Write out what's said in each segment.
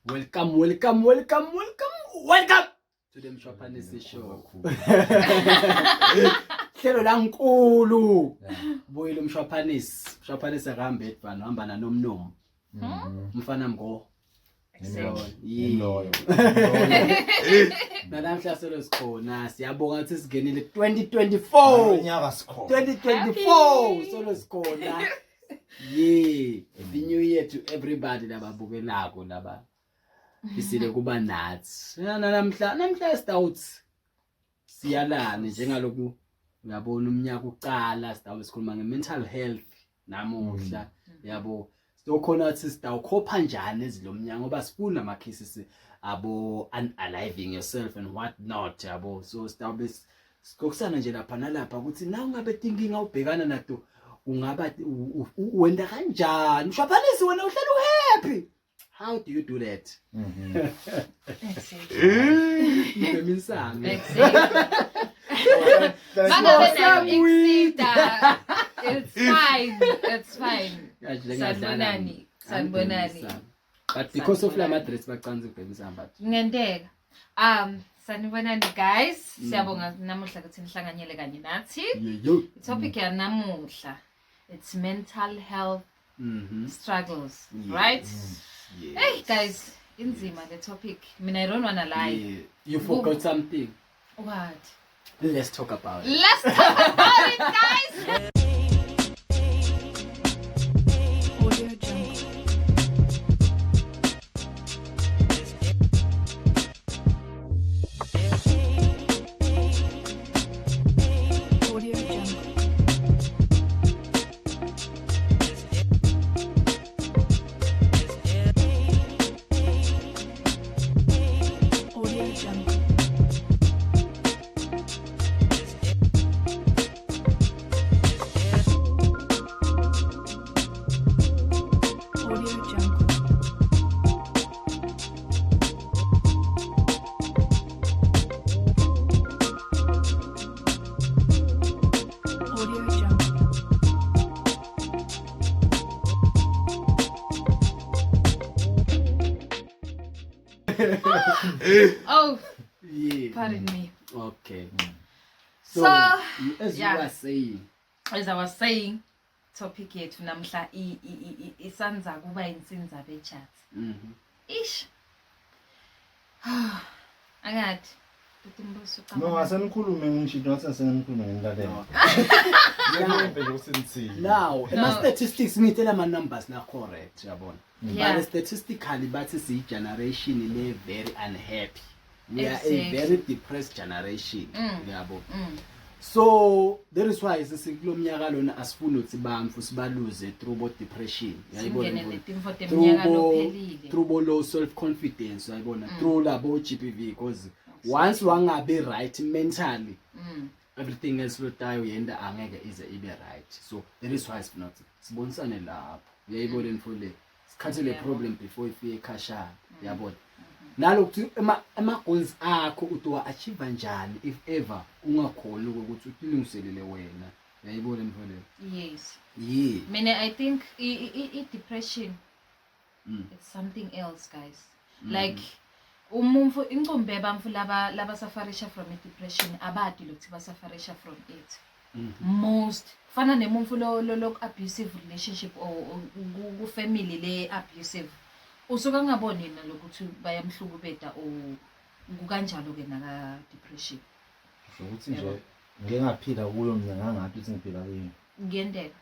Welcome, welcome, welcome, welcome, welcome to the Mshwaphanisi Show. Hlelo lankulu. Buyile umshwaphanisi. Umshwaphanisi akahambe edvana, uhamba nanomnomo. Umfana mgo. Exactly. Loyo. Namhla solo sikhona siyabonga ukuthi singenile 2024. Unyaka sikhona. 2024 solo sikhona. Yeah, happy new year to everybody lababukelako laba. Isile kuba nathi. Namhla namhla sitawuthi siyalane njengaloku uyabona umnyaka uqala sitawube sikhuluma nge-mental health namuhla yabo sizokhona ukuthi sitawukhopha njani ezilomnyaka ngoba sifuna ama-cases abo unaliving yourself and what not yabo so sitawube sixoxisana nje lapha nalapha ukuthi na ungabe tinkinga ubhekana nato ungaba wenda kanjani ushwaphanisi wena uhlala uhappy how do you do that Ngibheminsana. Bangabe nayo ikusida. It's fine. It's fine. Sanibonani. Sanibonani. But because of lama dress bacanza ukubhemisana but. Kungenteka. Sanibonani guys. Siyabonga namuhla ukuthi nihlanganyele kanye nathi. Yo. Topic yanamuhla it's mental health struggles, Yes. right? Yes. Hey guys, inzima the topic. Mina I don't wanna lie. Yeah. You forgot something. What? Let's talk about it. Let's talk about it, guys. Audio Jungle. Audio Jungle. Audio Jungle. Audio Jungle. Audio Jungle. Oh, Yeah. pardon me. Okay. So, So, as yeah. you were saying, As I was saying, topic yethu namhla isanza kuba insinza bechat. Ish. Angathi. Buti Mbuso, No, cabanga. asenikhulume ngisho ngathi asenikhulume ngenilalele. Yeah. Ngeke nje ukuthi nithini. Now, No. ema statistics ngitela ama numbers na correct yabona. Yeah. But statistically bathi siyi generation le very unhappy. We are a Exactly. very depressed generation yabo. So that is why sisikulo mnyaka lona asifuni ukuthi bamfu sibaluze through bo depression. Uyayibona Singene mfowethu? netimfo Through teminyaka bo lophelile. through bo low self confidence uyayibona through labo GBV because once wangabe right mentally everything else lotayo yenda angeke ize ibe right so that is why sifuna ukuthi sibonisane lapho uyayibona mfo le sikhathi le Yebo. problem before ifike ekhashana uyabona nalokuthi ama goals akho utowa achieve njani if ever ungakhoni ukuthi utilungiselele wena uyayibona mfo le Yes. yeah Mina I think i depression it's something else guys. Like umuntu incumbe bamfu laba labasafarisha from i depression abadi lokuthi basafarisha from it. Most fana nemuntu lo lo lo abusive relationship or ku family le abusive. Usuka ngaboni nalokuthi bayamhlukubeta or kukanjalo ke naka depression. Ukuthi nje ngeke ngaphila kuyo mina ngangathi ukuthi ngiphila kuyo. Kuyenteka.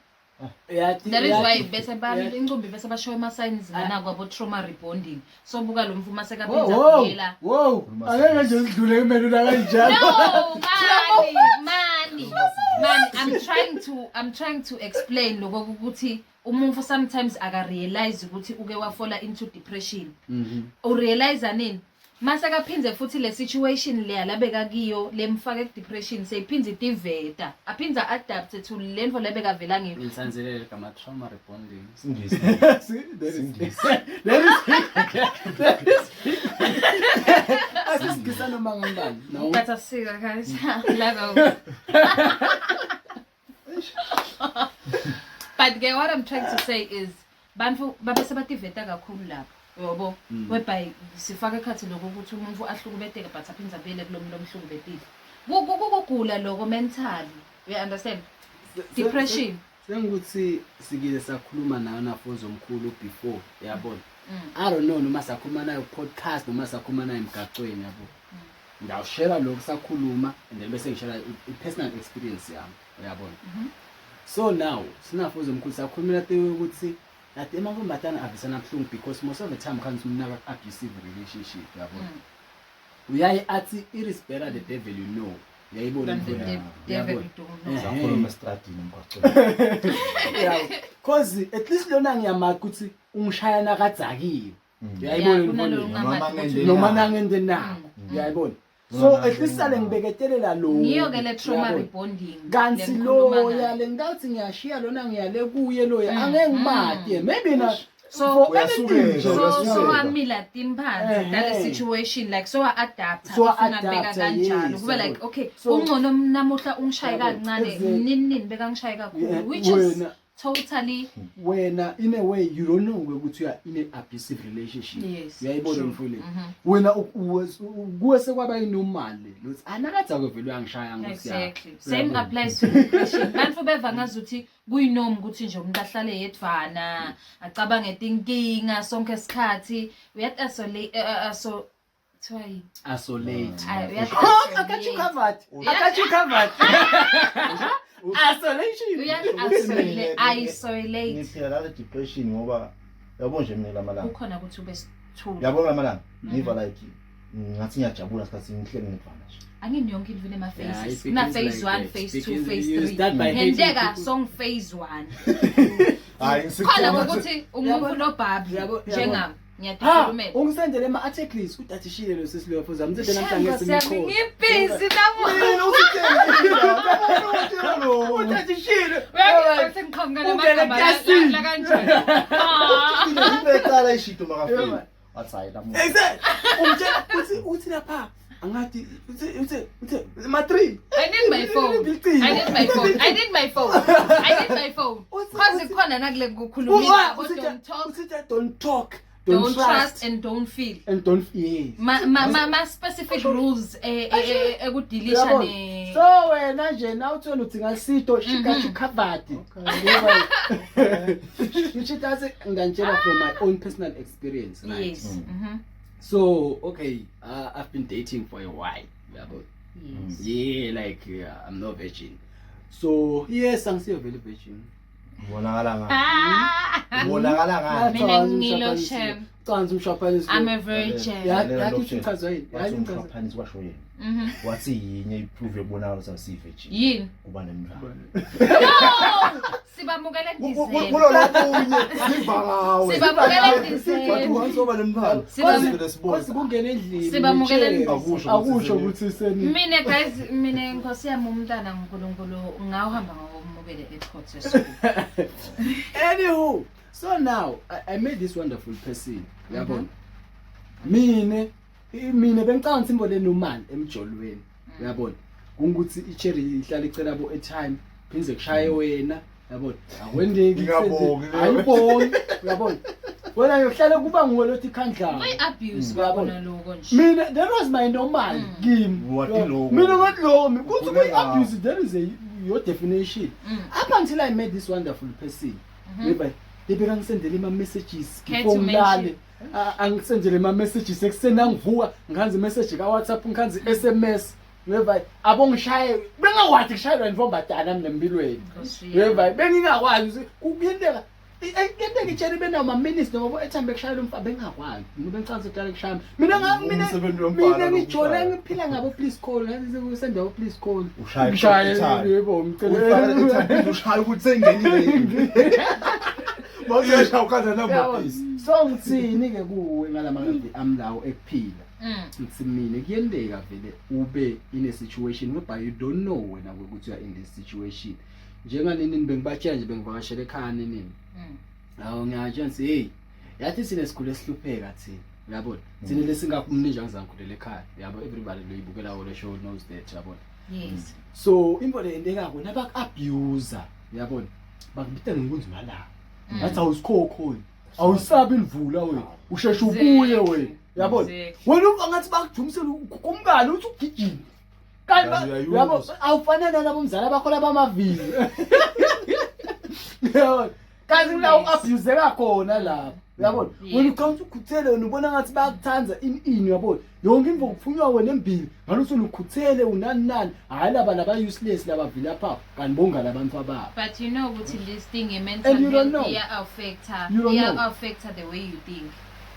Yathi- That is why yathi- bese ba yathi- incumbi bese bashow ama signs ngana kwabo trauma rebonding. So buka lo mfuma Whoa, sekaphinza whoa, kuyela. whoa. Angeke nje sidlule kumelula kanjalo. No, mani, mani. Man, I'm trying to explain lokho ukuthi umuntu sometimes aka realize ukuthi uke wafola into depression. U realize nini? Mase kaphinze futhi le situation leya labeka kiyo lemfake ku depression seyiphinze itiveta. Aphinza adapt to lento lebeka vela ngiyo. Ngilisanzelele gama trauma rebonding. Singisi. See, there is Singisi. there is there is Asisingisa noma ngubani. No. But asika guys. Level. But ke what I'm trying to say is bantu babese bativeta kakhulu lapho. Yabo. Whereby sifaka ekhathi lokho ukuthi umuntu ahlukubeteke but aphinde abuyele kulo muntu omhlukubetile. Kukugula lokho mentally. You understand? Depression. Sengukuthi sikile sakhuluma nayo nafozo omkhulu before yabona. I don't know noma sakhuluma nayo podcast noma sakhuluma nayo emgaqweni yabo. Ngiyawushare lokhu sakhuluma and then bese ngishare i-personal experience yami uyabona. So now sinafozo omkhulu sakhulumela te ukuthi Kade emantombazane avisana buhlungu because most of the time khanti umnaka abusive relationship uyabona. Uyaye athi it is better the devil you know. Uyayibona Than the into leyo. devil Uyabona? you don't know. Sakhuluma estradini emgwaqweni. Yeah. Cause at least lona ngiyamaka ukuthi ungishaya nakadzakiwe. Uyayibona Yeah, into kunalo leyo. Noma ungamati ukuthi ngende Noma nako. nangende nako. Uyayibona? So at least sale ngibeketelela lo. Ngiyo ke le trauma Uyabona? rebonding. Kanti lengikhuluma loya ngayo. le ngawuthi ngiyashiya lona ngiyale kuye loya angeke ngimati maybe na So- for anything Uyasukela, nje. So so Uyasukela. wamila timphanzi tale Ehhe. situation like so wa-adapta So ufuna kubeka wa-adapta, kanjalo yes, kube like yabo. okay So- ungcono namuhla ungishaye Yabo, kancane exactly. nini nini bekangishaye kakhulu Yeah, which is wena- totally wena in a way you don't know ukuthi you are in an abusive relationship Yes, uyayibona true. mfowethu Mhm. wena kuwe sekwaba inormal lokuthi anakadza kwevele uyangishaya ngokuthi ya. Exactly. Same Uyabona? applies to depression. Bantu beva ngazuthi kuyinomi ukuthi nje umuntu ahlale yedvana, acabange tinkinga sonke isikhathi. Uyat isolate so kuthiwa yini? isolate Ay, uyat Oh, I got you isolate. covered. I got you covered. Isolation. Uyat Ukuthi mina- isolate. Ngiphila nale depression ngoba yabo nje mina lamalanga. Kukhona ukuthi ube sithule. Yabo lamalanga ngiva like ngathi ngiyajabula sikhathi ngihleli ngedvana nje. Angini yonke into inema Yeah, phases. it Kuna begins phase like 1, that. phase 2, Begins- phase you 3. start by hating Ngenteka people. song phase 1. Hayi Khona ukuthi umuntu Yabo- lobhabhi Yabo- yabo. njengami. Ha, Ngiyadikhulumela. ungisendele ama articles udatishile lo sisi lo fuza mthethe namhlanje Nkosi yami simkhona. ngibhizi namuhla. Mina usitshela lo. Udatishile. Uyangibona sengiqhamuka Ungene namagama la- eklasini. la kanjani. Ah. Into eqala ishito makafika. Wathi hayi namuhla. Exactly. Ungitshela uthi uthi lapha angathi uthi uthi uthi ma 3. I need my phone. I need my phone. I need my phone. I need my phone. Uthi- Cause uthi- khona nakule kukhulumile abo don't talk, Uthi don't talk, don't don't trust trust and don't feel. and don't yes. Ma ma ma, ma specific rules eh eh, eh, ekudilisha Uyabona? ne So wena nje nawuthona uthi ngasito she got you covered. Ngisho that's ngantshela from my own personal experience, right? Yes. Mhm. So, okay, I've been dating for a while. Uyabona? Yes. Yeah, like I'm no virgin. So, yes, angisiyo vele virgin. Ubonakala ngani? Ah. Ubonakala ngani? Mina ngilo shem. Canzi umshaphanisi. I'm a virgin. Ya- Lalela yathi lo Jeff. uchazwa yini? Wathi Yathi uchazwa. umshaphanisi washo yena. Mhm. Wathi yinye iproof yokubonakala ukuthi awusiyi-virgin. Yini? Kuba nemntwana. No! Sibamukele ndizeni. Kulo lokunye siva ngawe. Sibamukele Wathi ndizeni. once waba nemntwana. Sibam- Sivele sibone. Kosi kungena endlini. Sibamukele nitshele. Akusho ukuthi Akusho seni- ukuthi seni. Mina guys, mina nkosi yami umntana nguNkulunkulu ngawuhamba ngawumukele ecourt eschool. Anywho, so now I met this wonderful person. Uyabona? Mine mina bengicabanga ukuthi imbole normal emjolweni. Uyabona? Kungukuthi icherry ihlala icela bo airtime phindze kushaye wena. Uyabona? Akwendeki. Ngingabongi. Ayibongi. Uyabona? Wena yohlale kuba nguwe lothi khandla. Kuyi abuse Uyabona? kwakona lokho nje. Mina that was my normal kimi. Wathi lokho. Mina ngathi lo mi kuthi Ukhule kuyi ngawo. abuse there is a your definition. Up until I met this wonderful person. Whereby bebeka ngisendele ama messages Care before to ngilale. mention. Angisendele ama messages ekuseni angivuka ngikhanze message ka WhatsApp ngikhanze SMS. Whereby abongishaye bengakwazi kushayelwa intombazana mina empilweni. Nkosi yami. Whereby bengingakwazi ukuthi kuyenteka kuyenteka itshela benawo ma-minutes noma bo-airtime bekushayela umfana bengingakwazi mina bengicabanga ukuthi uqale kushaya mina nga- mina Umsebenzi womfana mina ngijole lokushaya. ngiphila ngabo please call sende abo please call Ushaye Ngishaye, airtime. yebo Uyifaka ngicela airtime, ushaya ukuthi sengenile. Mawuyashaya ukhatha number Yabo. please. so ngithini-ke kuwe ngalamagadi ami lawo ekuphila ngithi mina kuyenteka vele ube in a situation whereby you don't know wena ukuthi you are in this situation njenganini bengibatshela nje bengivakashela ekhaya nini Hawu ngiyatshela ngithi hey yathi sine sikhule sihlupheka thina uyabona thina lesingakumninja ngizangikhulela ekhaya yabo everybody loyibukela le show knows that uyabona Yes. so into le entekako nabaku-abuser uyabona bakubita ngenkunzi malanga bathi awusikhokhoni Awusabi imvula wena. Usheshe ubuye wena. Yabona? Exactly. Wena uva ngathi bakujumisela kumngane uthi ugijima. Kanti Kanti uyayuzwa. yabo awufana nalabo mzala bakho labamavili. Yabona? Kanti la uabuseka khona lapho. Uyabona? Yeah. Wena ucabanga ukuthi ukhuthele wena ubona ngathi bayakuthanda ini ini uyabona? Yonke imvo kuphunywa wena embili. Ngalothi ukhuthele unani nani. Hayi laba laba useless laba vilapha kanti bonga labantu ababo. But you know ukuthi this thing ye-mental And you don't health know. iya-affecta You don't know. iya-affecta the way you think.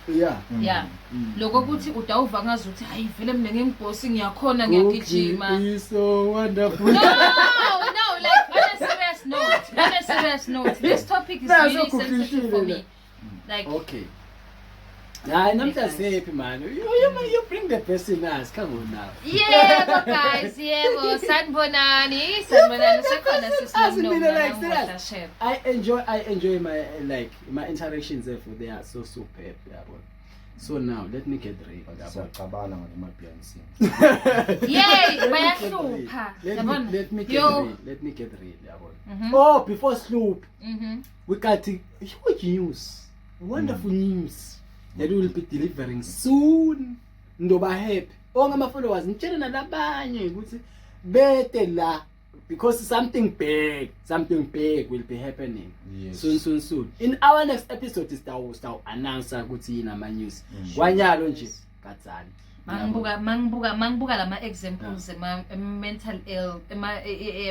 Yeah. Yeah. Lokho kuthi udawuva ngazuthi hayi vele mina ngingibhosi ngiyakhona ngiyagijima. Cookie is so wonderful. No, no, like on a serious note, on a serious note, this topic is Naso really sensitive for me. Like, Okay. Hayi namhla Guys. siphi man. You bring the best in us. Come on now. yebo guys, yebo, sanibonani, sanibonani, sekhona As in, mina, like, sisinomna serious. I enjoy my like my interactions therefore they are so superb yabo. So now let me get ready. But yabo. siyacabana ngale ma-BNC. Yay, Let me get bayahlupha. real. Yabona? Let me get Yo. real. Let me get real yabo. Mhm. Oh, before sleep we got huge news. Wonderful news that we will be delivering soon. Ndoba happy. Onke ama followers ngitshele nalabanye ukuthi bete la because something big will be happening. Yes. Soon soon soon. In our next episode sitawu sitawu announce ukuthi yini ama news. Kwanyalo nje katsani. Mangibuka lama examples ema mental ill ema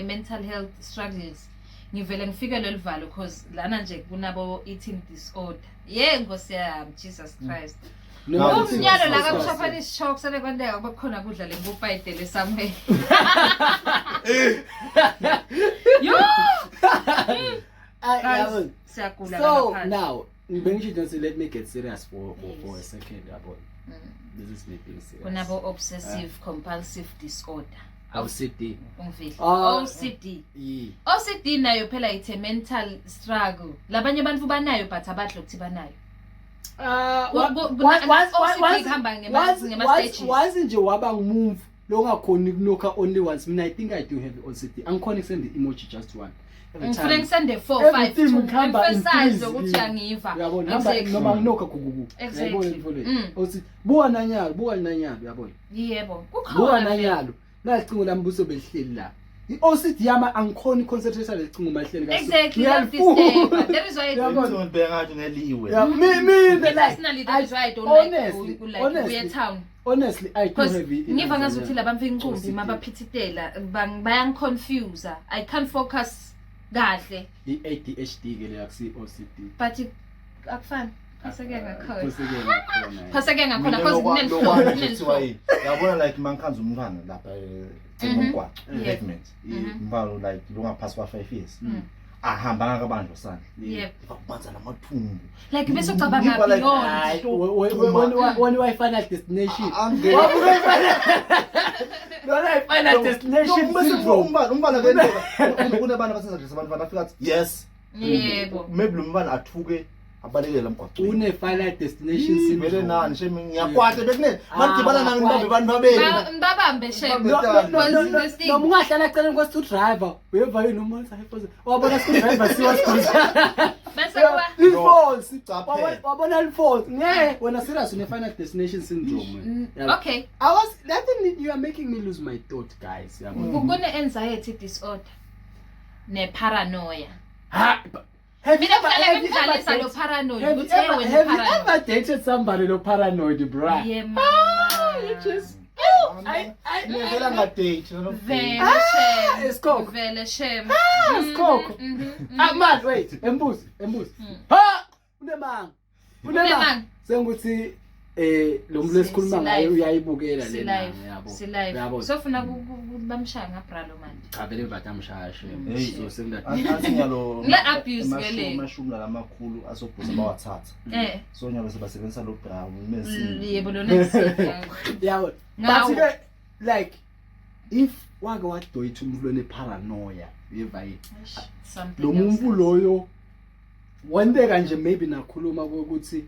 mental health struggles ngivele ngifike loluvalo cause lana nje kunabo eating disorder ye nkosi yami Jesus Christ. Noma Now, Umnyalo la Yes, yes. kakushafana isishock sale kwenteka kube khona kudla lengupayidele somewhere. Yo! Ay, Guys, yabona. siyagula So ngaphandle. now, bengisho nje let me get serious for a Yes. second yabona. This is me being serious. Kunabo obsessive compulsive disorder. OCD. Ungivile. Ah. OCD. Yeah. OCD nayo phela it's a mental struggle. Labanye abantu banayo but abadli ukuthi banayo. OCD kuhamba ngema stages. Wazi nje waba ngumumvu longakhoni kunokha only once. Mina I think I do have OCD. Angikhoni kusend emoji just one. Every Ngifuna time. ngisende 4 5 Everything to kuhamba in emphasize threes. ukuthi uyangiva. Uyabona hamba Exactly. noma nginokha gugugu. Exactly. Uyayibona into leyo. OCD. Buka nanyalo, buka nanyalo uyabona. Yebo. Buka Kukhona vele. nanyalo. Nalicingo lami buso belihleli la. I-OCD yami angikhoni concentrate lelicingo malihleli kahle. Exactly. Love disturb. That is why I Uyabona? Uthi ngibheka ngathi uneliwe. Yeah, me Me like personally that is why I don't honestly, like like honestly, ukuya town. honestly I do Because have it. ngiva ngazuthi labantu incumbi OCD. mabaphithitela bayangiconfuse. I can't focus kahle. I-ADHD ke leyo akusi OCD. But akufani. Phoseke ngakhona. Phoseke ngakhona. Phoseke ngakhona Mina because lokwa nje kuthiwa kunenhloko. yini? Yabona like mangikhanza umntwana lapha emgwaqo pavement. Mhm. Umntwana like longaphasi kwa 5 years. Ahamba ngakabanjwa sandla. Yebo. Ngikubanza namathumbu. Like bese ucabanga Ngiva like, beyond. Hayi, wena wayi-final destination. Angeke. Wabuka i-final. Lona i-final destination Bese syndrome. umntwana ke kunabantu abasenza abantu bafika athi yes. Yebo. Maybe lo mntwana athuke abalekele emgwaqweni. Une-final destination Vele syndrome. nani shame ngiyakwata bekunene. Ah, Manidibana nami nibambe abantu babili. Babambe shame. No, no, no, no, no, This thing. noma ungahlala eceleni kwe-screwdriver uyeva yini uma uthi, "Hayi, Fozi," wabona screwdriver siwa screwdriver Bese kuba Lifonsi. Caphela. Wabona lifonsi. Ngeke wena serious une final destination syndrome. Yabo. Okay. I was that thing you are making me lose my thought guys. Yabo. Kune anxiety disorder ne paranoia. Ha have you Mina ever, kuhlala have you ever ngidlalisa lo dated, paranoid have you ukuthi hey ever, wena have you paranoid. ever dated somebody lo paranoid bruh? Yeah mama. You just I Ngivela ngadate Vele shame. Isikhokho. Vele shame. Isikhokho. Mhm. Ah man wait, embuzi, embuzi. Ha! Unemanga. Unemanga. Unemanga. Sengukuthi lo muntu esikhuluma ngaye Si-live. uyayibukela Si lena live. yabo. Si live. Yabo. Sofuna bamshaya ngabralo manje. Cha vele batamshaya shem. Hey. So sengida Athi nyalo Ngile abuse ke le. amashumi lamakhulu asobhuza bawathatha. So nyalo sebasebenzisa lo brown mensi. Yebo lona kusiphi. Yabo. Ngawo. But ke like if wake wadoyitha umuntu lone paranoia yeva yini Something. lo else. muntu loyo wenteka nje maybe nakhuluma ukuthi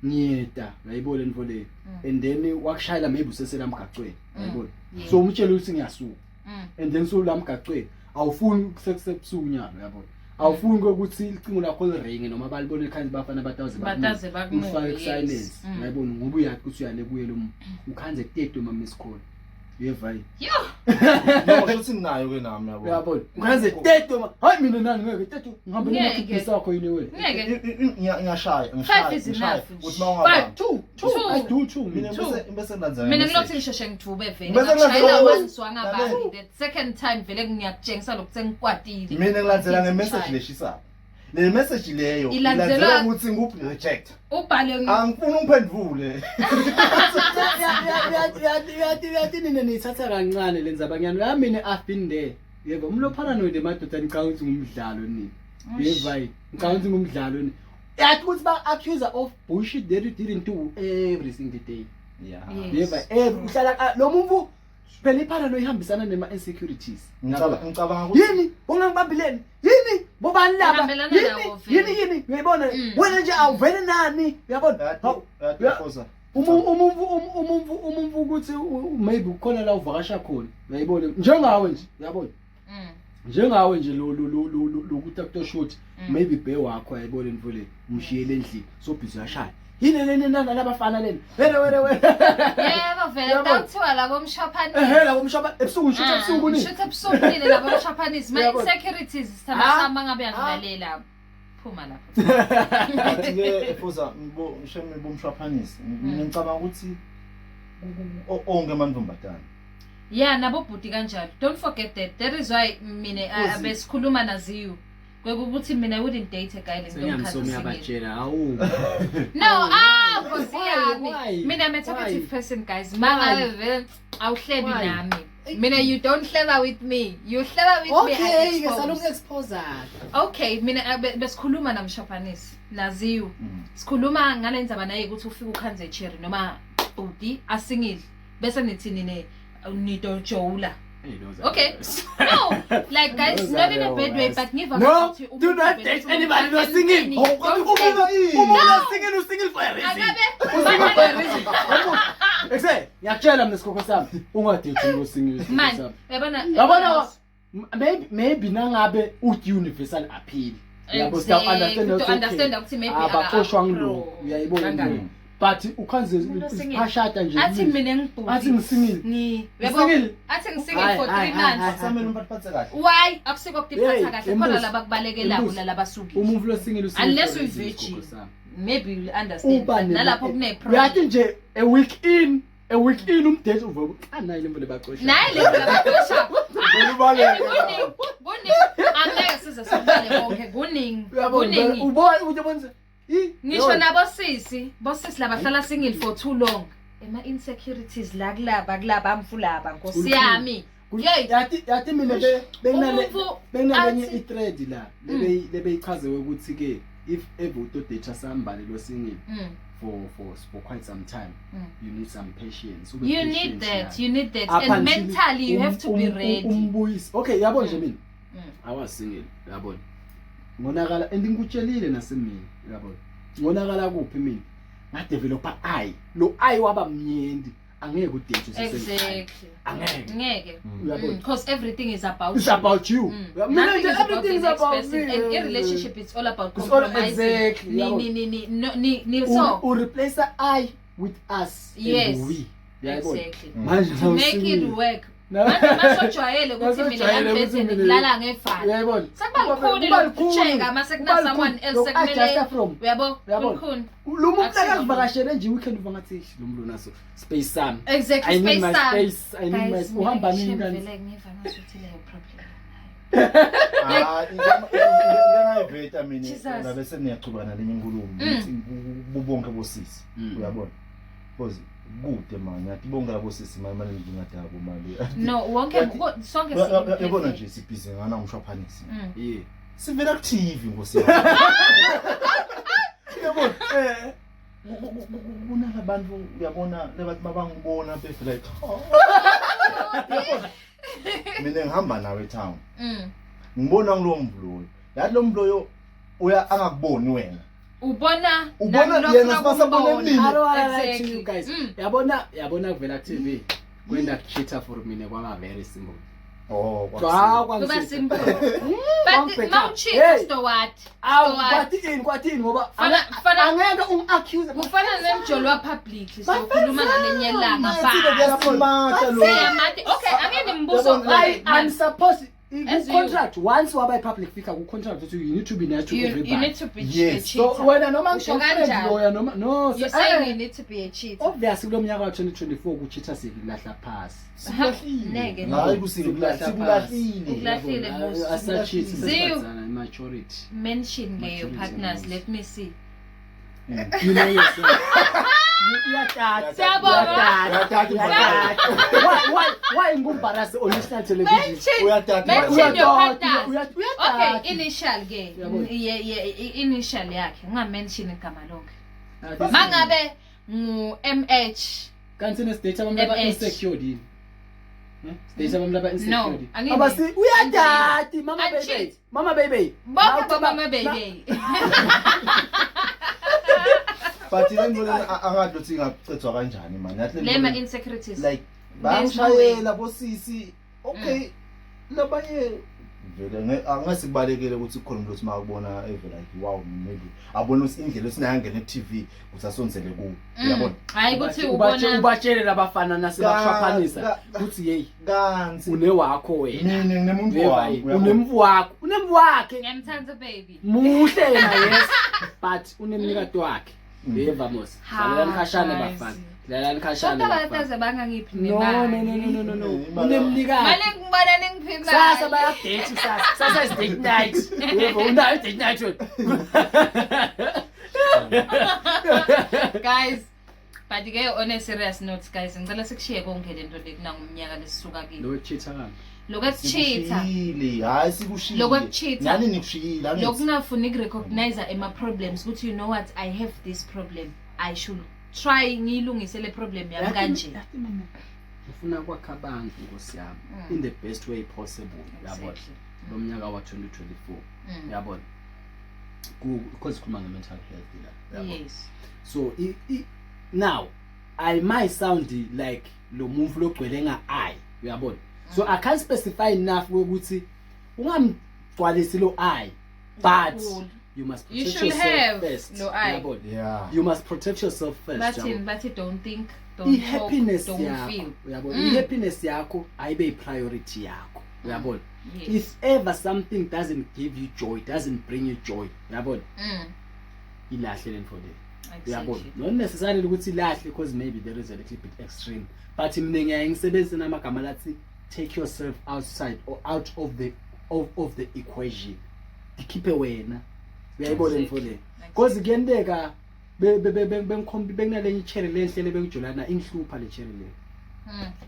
ngiyeda uyayibona lento leyo and then wakushayela maybe usesela emgaqweni uyayibona Yeah. so umtshela ukuthi ngiyasuka Mm. and then sewula emgaqweni awufuni kusebusuku nyalo uyabona. Awufuni ukuthi icingo lakho liringe noma balibone ekhaya bafana bataze Bataze bakunike, ufake yes. ku-silence. Uyayibona ngoba uyazi ukuthi uyale kuye lo muntu. Ukhanze teto uma miss call. Uyeva yini? Yo. No, shuthi nginayo ke nami yabo. Uyabona? Ukhanze teto ma. Hayi mina nani ngeke teto ngihambe Ngeke. nemakhibhisi akho yini wena? Ngeke. Ngiyashaya, ngishaya. Five is ngishaya. enough nje. Uthi mawungabamba. Five, two, two. Two. I do two. Mina Mina bese bese ngilandzela. Mina nge-message. ngilokuthi ngisheshe ngidvube vele. Bese Ngashayela ngilandzela- once wangabambi. The second time vele ngiyakutshengisa lokhu sengikwatile. Mina ngilandzela nge-message leshisayo. Le message leyo Ilandzelwa- ilandzelwa ukuthi nguphi reject. Ubhale Angifuni ungiphendvule. Uyathi nina niyithatha kancane le ndzaba ngiyani. Ya mina I've been there. Yebo, umuntu oparanoid emadoda ngicabanga ukuthi ngumdlalo nini. Yebo hayi, ngicabanga ukuthi ngumdlalo nini. Yathi ukuthi ba accuse of bullshit that you didn't do every single day. Yeah. Yes. Yebo, every uhlala ah, lo muntu phela iparanoid ihambisana nema insecurities. Ngicabanga ngicabanga ukuthi Yini ungangibambileni? Yini bobani laba? Uhambelana Yini nawo vele. yini yini uyayibona? Wena nje awuvele nani? Uyabona? yathi Hawu, yathi Ya. Khoza. Umuntu umuntu umuntu ukuthi maybe ukhona la uvakasha khona uyayibona njengawe nje uyabona njengawe nje lo lo lo lo lo- lokuthi akutoshuthi maybe be wakho uyayibona imvule umshiyele endlini so busy uyashaya yini leni nana labafana leni wena wena wena Yebo vele Uyabona? kuthiwa labo mshaphanisi. ehe la umshaba ebusuku ngishutha ebusuku ni Ngishutha ebusuku nini labo mshaphanisi. My Uyabona? insecurities sithanda Ah. sami mangabe uyangilalela. Phuma lapho. Bathi ke Khoza ngibo ngisheme bomshwaphanisi. Mina ngicabanga ukuthi onke amantombazane. Yeah, nabo bhuti kanjalo. Don't forget that. That is why mina Uzi. besikhuluma naziyo. Kwekuthi mina I wouldn't date a guy sengiyamsomi lentomkhathi. yabatshela hawu No, ah, nkosi Why? yami. Why? Mina I'm a talkative Why? person guys. Manga vele awuhlebi Why? nami. Mina you don't hleba with me. You hleba with me. I okay ke expose. saloku-expose Okay, mina besikhuluma namshapanisi naziyo. Sikhuluma ngale ndzaba naye ukuthi ufike ukhanze cherry noma bhuti asingile bese nithi nine nidojowula. Okay. No, like guys, Those not are in a the bad way, worst. but ngiva No, ngathi do umuntu not vele date uthi anybody umuntu who's single. Don't Umuntu date. umuntu single usingle for a reason. Akabe Usingle for a reason. Ekse, ngiyakutshela mina sikhokho sami, ungadate umuntu osingle sikhokho Man, sami. uyabona Yabona maybe nangabe uthi universal appeal. Yabo siya understand To ukuthi understand ukuthi maybe abaxoshwa ngilokhu uyayibona Kangaka. leyo. But ukhanze Umuntu osingle. phashata nje. Athi mina ngibhuti. Athi ngisingle. Ngi uyabo? Ngisingle. Athi ngisingle Hayi, for hayi, 3 hayi, months. Samele umphathiphathe kahle. Why? Akusiko kutiphatha Hey, kahle khona Embusi. labakubalekelako Embusi. nalabasukile. Umuntu lo single usingle. Unless for a reason, uyi-virgin. sikhokho sami. Maybe you'll understand. Uba but nema- Nalapho kune problem. Uyathi nje a week in, a week in umdate uvuka anayi lemvule baxosha. Naye le labaxosha. Vele ubaleke. Kuningi, kuningi. Angeke size sikubale konke kuningi. Uyabona Kuningi. ubona uyabona Ngisho nabosisi, bosisi labahlala single for too long. Ema insecurities la kulaba kulaba mfulaba nkosi Kulikhulu. yami. Yeyi. Yathi yathi mina benginale Umuntu benginelenye athi- i-thread la lebeyichaze ukuthi ke if ever utodate somebody lo single for quite some time you need some patience ube You patient need that. naye. You need that. Up And until mentally you have to be ready. umbuyisi okay yabo nje mina I was single yabona ngonakala and ngikutshelile nasemini yabona ngonakala kuphi mina ngadevelopa i lo i waba mnyendi angeke udate usesengane Exactly. angeke Ngeke. uyabona Because everything is about it's you. about you mina Nothing nje is about everything the is next about person. me And in relationship, it's all about It's all- compromising. exactly, Ni, yabo. ni, ni, ni, no, ni, ni, so. u replace i with us Yes. and we uyayibona Exactly. manje To make it nawusingle. work. Na- Manje masojwayele ukuthi mina Nasojwayele ukuthi ngibhedeni mina- ngilala ngefana. uyayibona Sekuba lukhuni Kuba lokucheka mase kuna Kuba someone lukhuni. else Loku sekumele adjusta from uyabo Uyabona? lukhuni. lo muntu Akusizo akazivakashele nje weekend uva ngathi "Eish, lo muntu unaso space sami Exactly I need space my sami. space I need my Guys, mina uhamba nini ngisho kanti vele ngiva ngazuthi leyo problem. Ah, ingangayiveta mina Jesus. ngabe seniyachubana nalenye inkulumo ngithi bubonke bosisi uyabona because kude mani yathi bonke labo sisi mani mani ngingadabo mali No, wonke Yathi- sonke uyabona nje sibhizi ngana umshwaphanisi yeah sivela ku TV nkosi yami. uyabona Eh. kunalabantu uyabona lebathi mabangibona befe like oh. Uyabona? mina ngihamba nawe etown ngibona kulowo mbuloyo yathi lo mbuloyo uya angakuboni wena Ubona Ubona nalokhu yena sibasabone nakubona. mina. I don't wanna lie to Exactly. you guys. Yabona yabona kuvela ku TV kwenda cheater for mina kwaba very simple. Oh, Cha Kuba simple. But But mawucheat sto what? Awu kwathini kwathini ngoba Fana angeke ungi-accuse. Kufana nemjolo wa public sokhuluma ngalenye ilanga. Kuyasimata lo. Siyamati. Okay, angeke mbuso. I am supposed contract once waba i-public figure ku-contract ukuthi you need to be nice to you, everybody. You need to be yes. a cheater. So wena noma ngisho friend loya noma no you're saying you need to be a cheater. Obviously kulo mnyaka wa 2024 kucheater sikulahla phasi. Neke. Hayi kusikulahlile. Ukulahlile musi. Asacheat sesifazana maturity. Mention ke your partners let me see. You know yourself. Uyatata. Siyabonga. Uyatata. Why why why ngumbarasi on national television? Mention Uyatata. Mention your partners. Uyatata. Okay, initial ke. Yeah yeah initial yakhe. Unga mention igama lonke. Mangabe ngu MH Kanti nesidate abantu aba insecure yini? Sidate abantu aba insecure. No, angeke. Abasi uyadati mama baby. Mama baby. Bonke bomama baby. But le nto lena angazi ukuthi ingacedzwa kanjani mani. Yathi Lema insecurities. Like bayangishayela bosisi. Okay. Labanye vele angase kubalekele ukuthi kukhona umuntu othi makubona eve like wow maybe abone ukuthi indlela esinayangena e-TV ukuthi asondzele kuwo uyabona hayi ukuthi ubona ubatshele labafana nasebashwaphanisa ukuthi hey kanti unewakho wena mina nginemuntu wami unemvu wakho unemvu wakhe ngiyamthanda baby muhle yena yes but unemnikati wakhe yeva mos dlalelani khashane bafana dlalelani khashane Kodwa bataze bangangiphi no nemali. no no no no no no unemnikati Mane ngibona ningiphi imali. Sasa bayadate kusasa. Sasa is date night. Yebo unayo date night wena. Guys, but ke on a serious note guys, ngicela sikushiye konke lento le kunangumnyaka lesisuka kiyo. Lo cheater kami. Lokucheater. Sikushiyile, hayi sikushiyile. Lokucheater. Nani nikushiyile angithi. Lokungafuni ukurecognize ema problems ukuthi you know what I have this problem. I should try ngiyilungise le problem yami kanje. Ngifuna kwakha abantu nkosi yami in the best way possible yabona. Lo mnyaka wa 2024 yabona. Ku because sikhuluma nge mental health la. Yabona. Yes. So i, i, now I might sound like lo muntu logcwele nga I uyabona. So I can't specify enough ukuthi ungamgcwalisi lo I but Kakhulu. you must You protect should yourself have first. lo I. Uyabona? Yeah. You must protect yourself first. Bathi uyabona? bathi don't think, don't talk, i-happiness don't yakho feel. uyabona i-happiness yakho ayibe i-priority yakho uyabona Yes. if ever something doesn't give you joy doesn't bring you joy uyabona ilahle lento le uyabona Exactly. not necessarily ukuthi ilahle because maybe there is a little bit extreme but mina ngiyaye ngisebenzise namagama lathi take yourself outside or out of the of, of the equation ikhiphe wena uyayibona lento le because kuyenteka bengikhombi bekunalenye ichere lenhle lebengijolana ingihlupha le chere le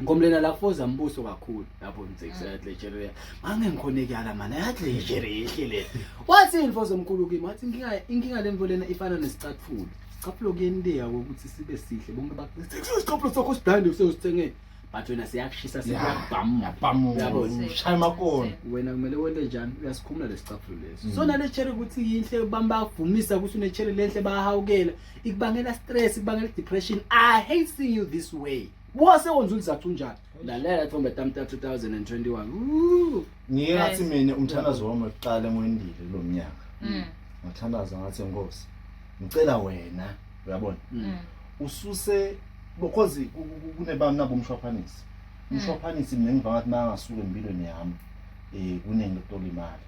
ngomlena la foza mbuso kakhulu lapho ngizexcited le chere le mange ngikhona kuyala mana yathi le chere yehle le wathi infozo omkhulu kimi wathi inkinga inkinga lemvo lena ifana nesicathulo isicathulo kuyenteka ukuthi sibe sihle bonke bakuthi isicathulo sakho siblinde usewusithenge but wena siyakushisa siyakubhamu Bam. Uyabona. Ushaya amakona. wena kumele wente njani uyasikhumula lesicathulo leso so nale cherry ukuthi yinhle bambavumisa ukuthi une-cherry lenhle bayahawukela ikubangela stress ikubangela depression i hate seeing you this way buka sewenza ulizathu unjani lalela thombe tamta 2021 Ooh. Ngike ngathi Guys. mina umthandazo wami wokuqala engiwendile kulo mnyaka. Ngathandaza ngathi Nkosi, ngicela wena, uyabona? Ususe because kunebami nabo umshwaphanisi. Umshwaphanisi mina ngiva ngathi mangasuka empilweni yami eh kuningi lokuthola imali.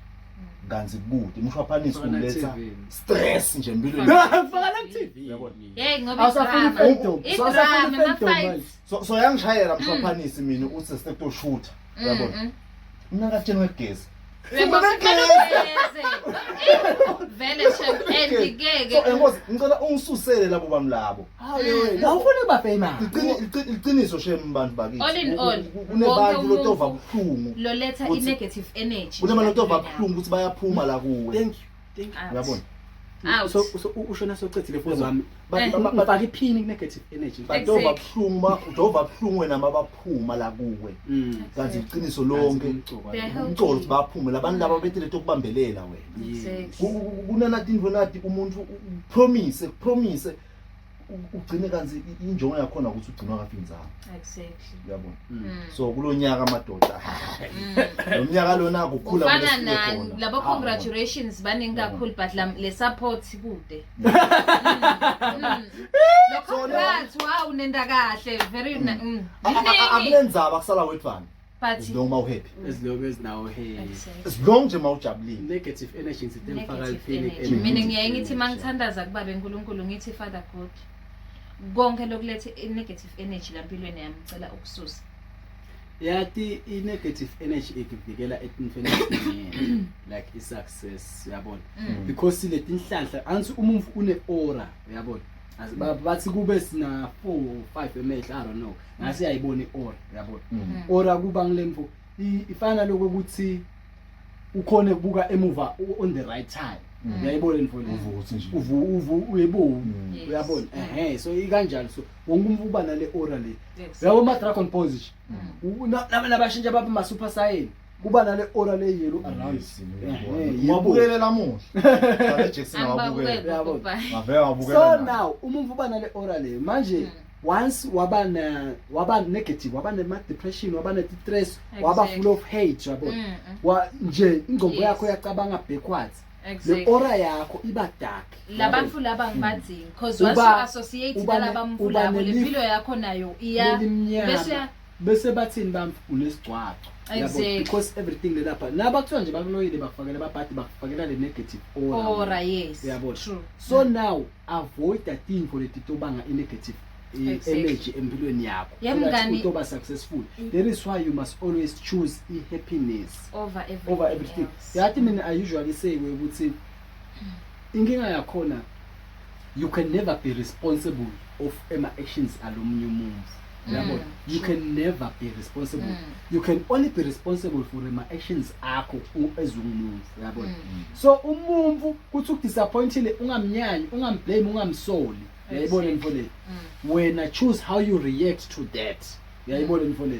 Kanti kude umshwaphanisi Faka na uletha TV. stress nje empilweni. faka la ku-tv Uyabona? Hey ngoba Awusafuni idrama. i-fandom. So awusafuni Idrama, i-fandom ama-fights. manje. So so yangishayela umshwaphanisi mina uthi sekutoshutha. Uyabona? Mina ngatshela ngegezi. Uyabona, ugeze. Vele shem and ke So ke enkosi ngicela ungisusele labo bami labo. Hayi wena awufuni ukuba famous Iqiniso shem bantu bakithi. All in all, Kunebantu wonke lotova umuntu buhlungu. loletha Uthi- i-negative energy. Kunebantu lotova buhlungu ukuthi bayaphuma la kuwe. thank you thank you Out. Uyabona? Out. so so ushona socethile futhi wami Ba- Eh. ba- ba- ngifaka iphini ku-negative energy Badova Exactly. buhlungu ma udova buhlungu wena mabaphuma la kuwe. Kanti iqiniso lonke They're healthy. umcolo ukuthi baphume labantu laba bethe lokubambelela wena. Exactly. Kunanati into nati umuntu promise promise. Ugcine kanzi injongo yakhona ukuthi ugcine wakafinzana. Exactly. Uyabona? Mm. So kulonyaka madoda. Lo mnyaka lona kukhula Kufana kumele na sifike khona. labo Ah, congratulations baningi kakhulu but le support kude. Lo congrats wow nenda kahle very Mm. Akunenzaba kusala wedvana. But As long ma uhappy. As long as now hey. Exactly. As long nje ma ujabulile. Negative energy ngithi mfaka Negative liphini. energy. Mina ngiyaye ngithi mangithandaza kubabe uNkulunkulu ngithi Father God konke lokulethe i-negative energy la mpilweni yami ngicela ukususa. Yathi i-negative energy ikuvikela etintweni eziningi like i-success uyabona because siletinhlanhla angithi umuntu une-aura uyabona bathi kube sina 4 or 5 emehlo I don't know ngase uyayibona i-aura uyabona aura kuba ngilemfo ifana lokho ukuthi ukhone ukubuka emuva on the right time uyayibona info le Uvuka uthi nje. uvu uvu uyebu Yes. uyabona ehe so ikanjalo so wonke umuntu uba nale aura le Yes. uyabo ama dragon balls nje nabashintsha babe ma super saiyan kuba nale aura le yellow around Yes, Ehe, uyabona. yebo. Wabukele lamuhla. Sale Jackson Angibabukeli wabukele. Uyabona. goodbye. Ngavele wabukela. so naye. now umuntu uba nale aura le manje once waba na waba negative waba nema depression waba ne stress waba Exactly. full of hate uyabona wa nje ingqondo Yes. yakho yacabanga backwards le Exactly. aura yakho iba dark Labantu laba ngibadingi because once Uba- you associate uba ne- nalabamfu uba labo le nelifu mpilo yakho nayo iya Lelimnyama. bese bese bathini bamfu unesigcwagcwa Uyabona? Exactly. because everything lelapha naba kuthiwa nje bakuloyile bakufakela babhadi bakufakela le negative aura aura yes. Uyabona. True. so now avoid tintfo letitobanga i-negative Exactly. energy empilweni yakho Yeah, so that mngani. utoba successful that is why you must always choose i-happiness Over everything. over everything else. yathi mina i usually say ukuthi inkinga yakhona you can never be responsible of ema-actions alomunye umuntu uyabona you can never be responsible you can only be responsible for ama-actions akho as umuntu uyabona so umuntu kuthi ukudisappointile ungamnyanyi ungamblame ungamsoli uyayibona Exactly. info le wena choose how you react to that uyayibona info le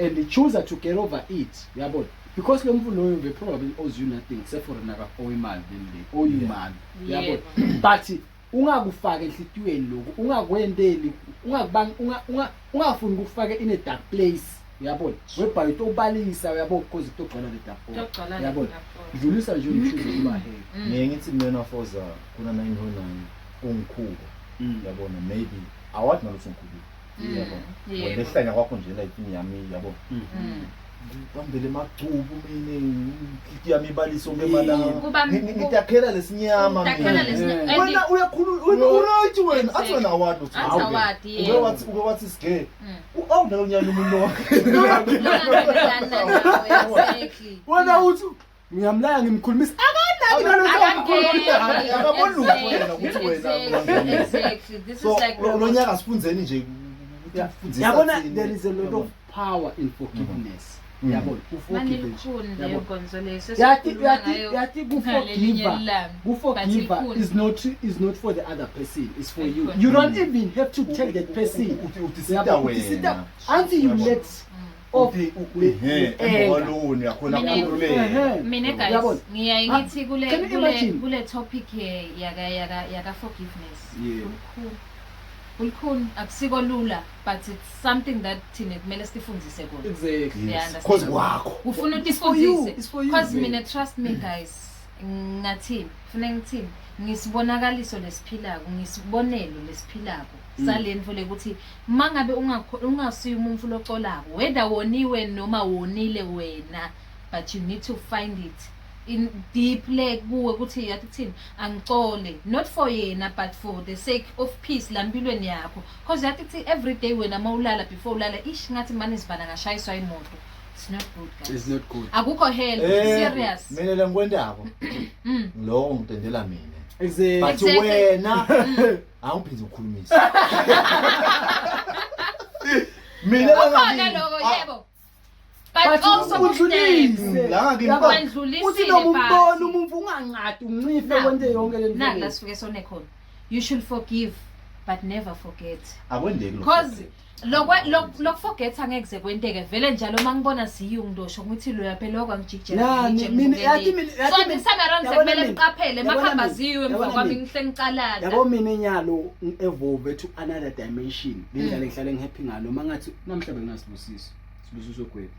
and choose to get over it uyabona because lo mfo loyo they probably owes you nothing except for naka owe imali then they owe you Yeah. money uyabona Yebo. but ungakufaki enhlitiyweni lokhu ungakwendeli ungakubang ungafuni ukufaka in a dark place uyabona whereby utobalisa uyabona because kutogcwala le dark hole. Kutogcwala le uyabona dark hole. dlulisa nje uchoose ukuba happy Ngiye ngithi mina Foza kuna 909 ungikhuba. Uyabona maybe awathi nalutho ngikhubile. Uyabona. Yebo. Lehlanya kwakho nje la yami yabo. Bambele emagcubu mina inhliziyo yami ibalisa onke emalanga. Ngitakhela lesinyama Utakhela mina. lesinyama. And Wena uyakhuluma wena uright wena athi wena award uthi Athi hawu award, ke. yebo. Uke wathi uke wathi sige. Awu nalonyana umuntu wakhe. Exactly. wena uthi ngiyamlaya ngimkhulumisa akanaki nalokho Akangeni. Akaboni lutho wena ukuthi wena Exactly. Exactly. This is So like lo nyaka sifundzeni nje ukufundisa yabona thina. there is a lot of power in forgiveness yabona kuforgive nje Manilukhuni leyo Yabona. nkonzo leyo yathi sesikhuluma yathi ngayo yathi ngalelinye kuforgive ilanga. kuforgive But ilukhuni. is not for the other person it's for you Ilukhuni. you don't even have to tell that person Uthi Yabo, sita uthi sita wena. until you Yabona. let off Uthi le- ehe le anger. emboloni yakhona Mina- kukhululeka. Ehe. Mina guys Yabona. ngiyaye Ah, ngithi kule can you kule imagine? kule topic yaka yaka yaka forgiveness. Yeah. Ulukhuni. Ulukhuni akusiko lula but it's something that thina kumele sifundzise kona. exactly Yeah, Yes. understand. Cause kwakho. Ufuna It's for you, utifundzise. it's for you, Cause man. mina trust me guys ngathini kufuneka ngithini ngisibonakaliso lesiphilako ngisibonelo lesiphilako salento lekuthi mangabe ungasiyo umuntu locolako whether woniwe noma wonile wena but you need to find it in deep le kuwe ukuthi yathi kuthini angicole not for yena but for the sake of peace la mpilweni yakho cause yathi kuthi every day wena mawulala before ulala ish ngathi mane sibana ngashayiswa imoto it's not good guys it's not good akukho help Eh, serious Mina le ngikwendako. Lokho ngitendela mina. exactly But Exactly. wena awungiphinde ukukhulumisa. Mina kukhona langakimi. lokho Ah, yebo but but also udlulise La ngakimi. Yabona? Wandlulisile uthi noma umbona but- umuntu unganqadi uncife Na. kwente yonke le nto naku le. la sifike sone khona you should forgive but never forget Akwendeki lokho. cause Lokuforgetha ngeke kuze kwenteke vele njalo uma ngibona ziyu ngidosho ngithi loya phela okwangijikijela Nani, mina- yathi mina- yathi so mina- this time around yabona sekumele mina, ngiqaphele yabona makuhamba mina, ziyu emva yabona kwami mina. ngihle ngicalata Yabo mina inyalo ngi-evolve to another dimension. Le ndlela engihlale ngihappy ngalo uma ngathi namhla benginasibusiso. Sibusiso Gwebu.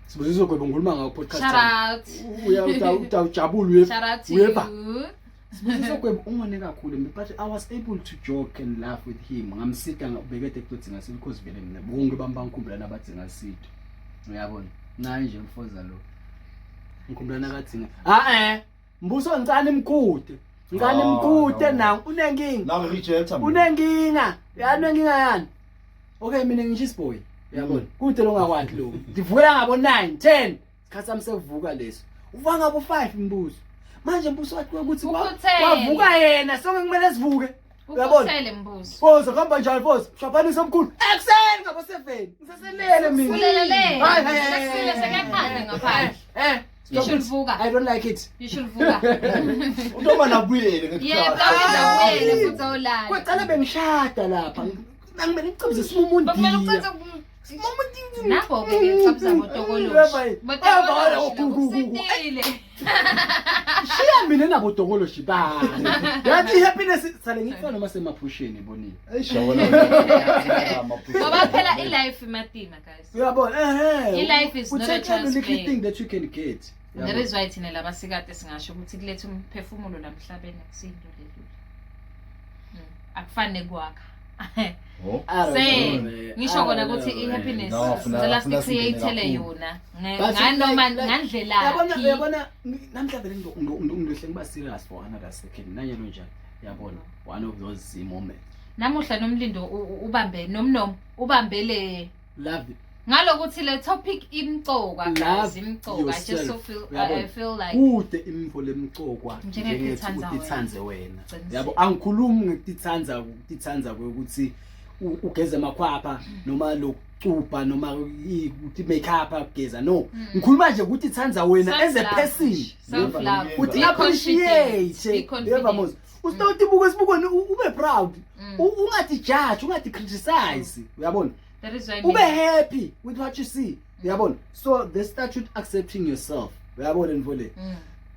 Sibusiso Gwebu ngikhuluma ngawo podcast. Shout out. Uya utawujabula uye. Shout out to Uyeva. you. Sibusiso Gwebu ungone kakhulu mina but I was able to joke and laugh with him. Ngamsita ngabekede kudinga silo because vele mina bonke bami bangikhumbula nabadinga sito. Uyabona? Naye nje mfoza lo. Ngikhumbula nakadinga. Ah eh. Mbuso ngicane imkhude. Ngicane Ah, imkhude no. na unenkinga. La rejecta mina. Unenkinga. Yani unenkinga yani. Okay mina ngisho boy. Uyabona? Kude longakwati lo. Ndivukela ngabo 9, 10. Isikhathi sami sekuvuka leso. Uvuka ngabo 5 mbuso. Manje mbuso wathi ukuthi Ukhuthele. kwavuka yena sonke kumele sivuke. Uyabona? Ukhuthele mbuso. Foza kuhamba njani Foza? Shaphanisa omkhulu. Ekuseni ngabo 7. Ngiseselele mina. Ulelele. Hayi, hayi, hayi, Sekusile sekuyakhanya ngaphandle. Eh. You should vuka. I don't like it. You should vuka. Utoba nabuyele ngesikhathi. Yebo, awuyele futhi awulala. Kwacala bengishada lapha. Ngangimele ngicabze simumundiya. Bekumele ucithe Nabo ke ngicabza botokoloshi. Botokoloshi lokusitile. Shiya mina nabo tokoloshi bani. Yathi happiness sale ngithiwa noma semaphusheni bonile. Eish yabona. Ngoba phela i-life imatima guys. Uyabona eh eh. I-life is not a Uthatha the little transfer. thing that you can get. That is why thina labasikade singasho ukuthi kuletha umphefumulo lamhlabeni akusinto lelula. Akufani nekwakha. Oh. I don't Se know, man. ngisho I kona don't ukuthi know, i-happiness No, funa- sicela funa singene si-create-ele kakhulu. yona But nganoma like- like- ngandlelaphi. Uyabona uyabona namhla vele ngihle ngiba serious for another second. Nanyalo njani? Uyabona one of those moments. Namuhla nomlindo ubambe nomnom ubambe le Love ngalokuthi le topic imcoka guys Love imcoka I just so yourself. feel I, Uyabona? I feel like kude imvo lemcokwa Njengethi njengethi uthanda utithandze wena Qinisile. yabo angikhulumi ngokutithandza ukutithandza ukuthi ugeze amakhwapha noma lokucubha noma ukuthi make up ugeza no ngikhuluma nje ukuthi ithanda wena as a Self-love. person Self love. uthi Be appreciate confident. Be confident. yeva mos usitawuthi buke esibukweni ube proud Mm. Ungathi judge ungathi criticize uyabona That is why ube mina- happy with what you see uyabona so the start with accepting yourself uyabona mfole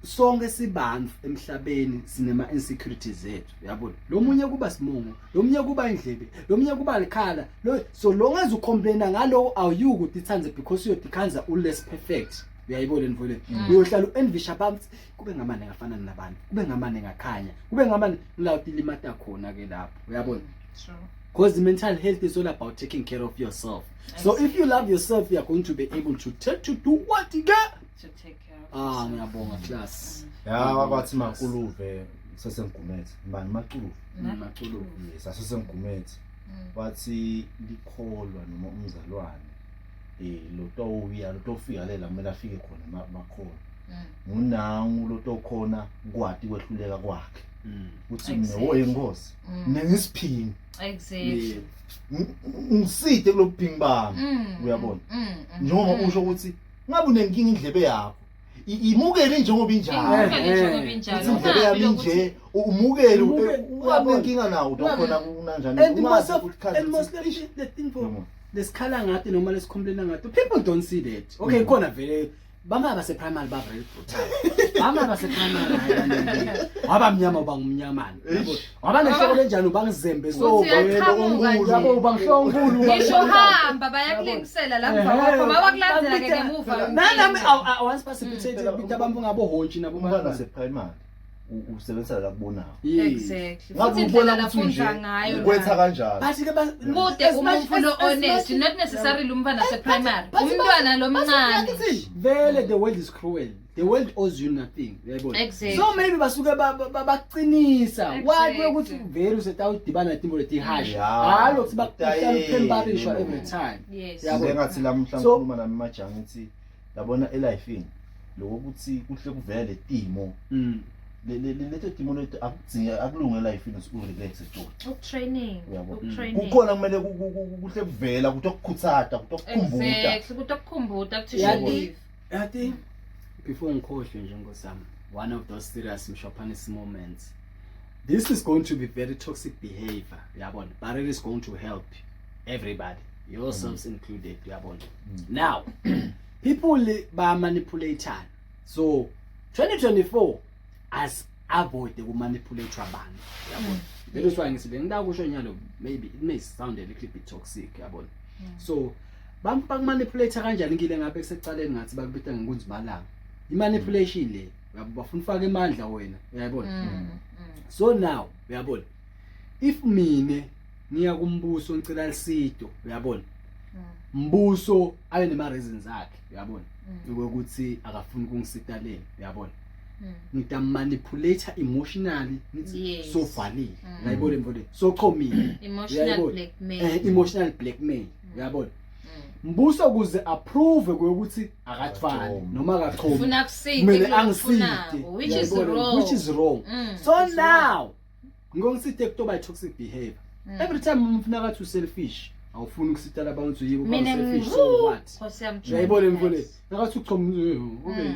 Sonke sibantu emhlabeni sinema insecurities ethu uyabona lo munye kuba simongo lo munye kuba indlebe lo munye kuba likhala lo so long as ucomplaina ngalo awuyuku utithandze because uyotikhanza u less perfect uyayibona mfole uyohlala uenvisha abantu kube ngamane ngafana nabantu kube ngamane ngakhanya kube ngamane la utilimata khona ke lapho uyabona. True. Because mental health is all about taking care of yourself. So if you love yourself, you are going to be able to take to do what you get. To take care of Ah, yourself. ngiyabonga class. Ya kwathi makuluve sesengigumethe. Mani maculuve. Maculuve. Yes, asesengigumethe. Wathi likholwa noma umzalwane lo towuya lo tofika lela kumele afike khona makhona. Ngunangu lo tokhona kwati kwehluleka kwakhe. Uthi mina woye inkosi. Mina ngisiphingi. Exactly. Ngiside kulobuphingi bami. Uyabona? Njengoba usho ukuthi ngabe unenkinga indlebe yakho. Imukele njengoba injalo. Imukele njengoba injalo. Uthi indlebe yami Ungabi lokuthi- nje umukele Umukele, ungabi nenkinga nawo utokhona kunanjani. And most Ungazi of ukuthi khathi and most ukuthi- of the thing for Yabona. lesikhala ngathi noma lesicomplaina ngathi people don't see that. Okay khona vele bangaba base primary ba very brutal. Bangaba base primary hayi banenkinga. Waba mnyama uba ngumnyamana. Yabo. Waba nehloko lenjani uba ngizembe so Uthi uyaqhamuka nje. yabo uba ngihlonkulu. uba Ngisho uhamba bayakulingisela la mva kwakho bawakulandela ke ngemuva. Nami I once participated with abantu ngabohontshi nabo Umntwana waseprimary usebenzisa la kubonayo. Exactly. Ngabe Futhi indlela ubona ukuthi nje lafunda ngayo. ukwetha nayo. kanjalo. But ke ba Kude as much- umuntu lo as- as honest, much- not necessarily umntwana waseprimary. But- Umntwana lomncane. Vele the world is cruel. The world owes you nothing. Uyayibona? Exactly. So maybe basuke bakuqinisa. Exactly. Wathi ukuthi vele usetawudibana netimbo letihash. Yeah. Hayi lokuthi bakuhlala Utayele. uphembarishwa every time. Yes. Yabo. Njengathi lamuhla So- ngikhuluma nami majanga ngithi yabona elifini lokuthi kuhle kuvele letimo leto timo leto akudzinga akulunge elifini urelax toti. Ukutraining. Uyabona. Ukutraining. Kukhona kumele kuhle kuvela kutokukhuthatha kutokukhumbuta. Exactly. Kutokukhumbuta ukuthi Yathi- you live. Yathi before ngikhohlwe nje nkosami one of those serious mshophanisi moments. This is going to be very toxic behavior, uyabona, but it is going to help everybody. Yourselves included, uyabona. Now, people ba manipulate So 2024 as avoid ukumanipulate abantu, uyabona. That is why ngithi bengidakusho nyalo maybe it may sound a little bit toxic, uyabona. So bakumanipulate kanjani ngile ngabe kusecaleni ngathi bakubita ngenkunzimalanga. I-manipulation le, uyabo bafuna ufake emandla wena, uyayibona. So now, uyabona. If mine ngiya kumbuso ngicela lisito, uyabona. Mbuso abe nema reasons akhe, uyabona. Ukuthi akafuni kungisita leni, uyabona. Ngitamanipulate emotionally ngithi sovalile. Uyayibona imvo le. Sochomile. Emotional Uyayibona? blackmail. Emotional blackmail, uyabona. Mbuso kuze approve ukuthi akathwali Akachomi. noma akachomi. Ufuna kuside Kumele kulokhu angiside. okufunako, which is Uyayibona? wrong. Which is wrong. So It's wrong. now ngongiside kutoba toxic behavior. Every time umfuna kathi uselfish, awufuni ukusita labantu yibo ba Mina selfish so what? Nkosi yami, Uyayibona imvo le. guys. Nakathi uchoma okay.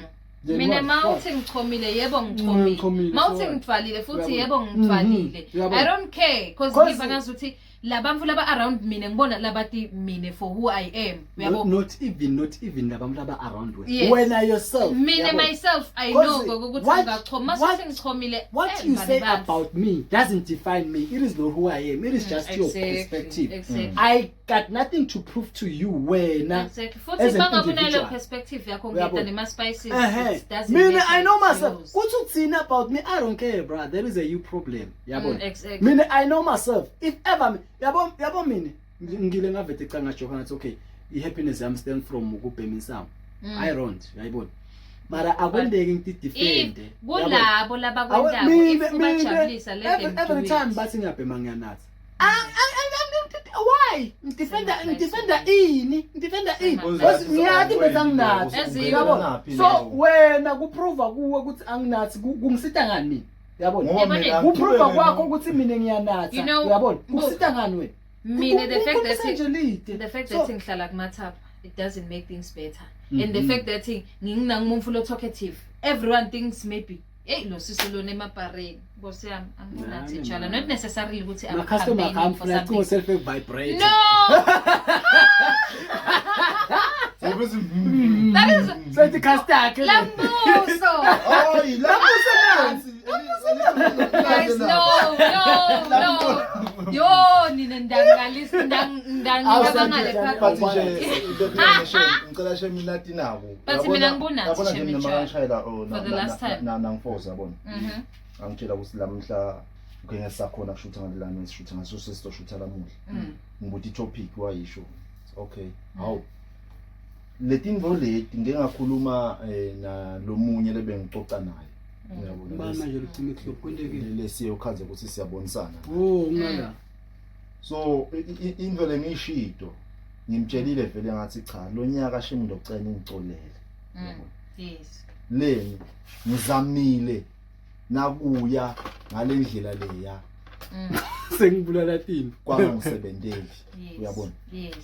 Then Mina what? ma What? uthi ngichomile yebo ngichomile. Ngichomile, Ma so uthi what? ngithwalile futhi Uyabona? yebo ngithwalile. Uyabona? I don't care because 'Cause- ngiva ngazuthi labantu laba around mina ngibona labati mina for who I am. Uyabo? Not even labantu laba around wena. Yes. Wena yourself. Mina uyabona? myself I 'Cause know ukuthi ngingachoma. Ma what- uthi ngichomile What eh, you bani say bantu. about me doesn't define me. It is not who I am. It is just your perspective. Exactly. I got nothing to prove to you wena. Exactly. Futhi As an bangabona leyo individual. perspective yakho Uyabona? ngiyeda nema spices. It doesn't Mina matter. I know It's myself. yours. Kuthi uthini about me? I don't care, bro. There is a you problem. Yabona? Exactly. Mina I know myself. If ever yabo yabo mina ngile ngavete cha ngajoka ngathi okay, i-happiness yami stem from ukubhema insangu. I don't, uyayibona. Mara akwendeki If ngitidefend. kulabo labakwendako if kubajabulisa let them every do time it. bathi ngiyabhema ngiyanatha. Why? Ngidefenda Same ngidefenda place. ini? Ngidefenda ini? Same Because ngiyathi bese anginathi. Ezinye. Uyabona? So wena kuprova kuwe ukuthi anginathi kungisita ngani mina? Uyabona? Ngoba Yabona, mina Kuprova ngichubeke kwakho ukuthi mina ngiyanatha. You know, Uyabona? Kusita ngani wena? Mina the fact that nje lide. the fact So- that ngihlala kumathapha it doesn't make things better. And the fact that ngingumuntu lo talkative everyone thinks maybe hey lo sisi lona emapareni Nkosi yami anginathi Nami, tshwala man. not necessarily ukuthi I'm Ma customer campaigning for akhamfuna something. cingo self vibrate. No, Ukuthi, that is Sethi customer yakhe. lambuso. Hayi, lapho Guys, no, no, no. Yo, nina ndangalisa ndangale But phakathi. nje into kulela shem, ngicela shem inati nako. But mina ngibona Yabona shem nje mina itshwala. makangishayela oh For the last time. na nangifoza yabona. Mhm. Angitshela ukuthi lamhla okay ngesakhona kushutha ngalelana esishutha ngaso sesizoshutha lamuhla. Ngibuthi topic wayisho. Okay. Hawu. Letinvo leti ngike ngakhuluma nalomunye lebengicoca naye. Uyabona. Ubani manje lucima ihlupho kwentekile. Lesiye ukhanze ukuthi siyabonisana. Oh, ungala. So into lengiyishito ngimtshelile vele ngathi cha lo nyaka shimi ndocela ungicolele. Yes. Leni ngizamile nakuya ngalendlela leya Sengibulala tini. kwangangisebenteli. Yes. Uyabona? Yes.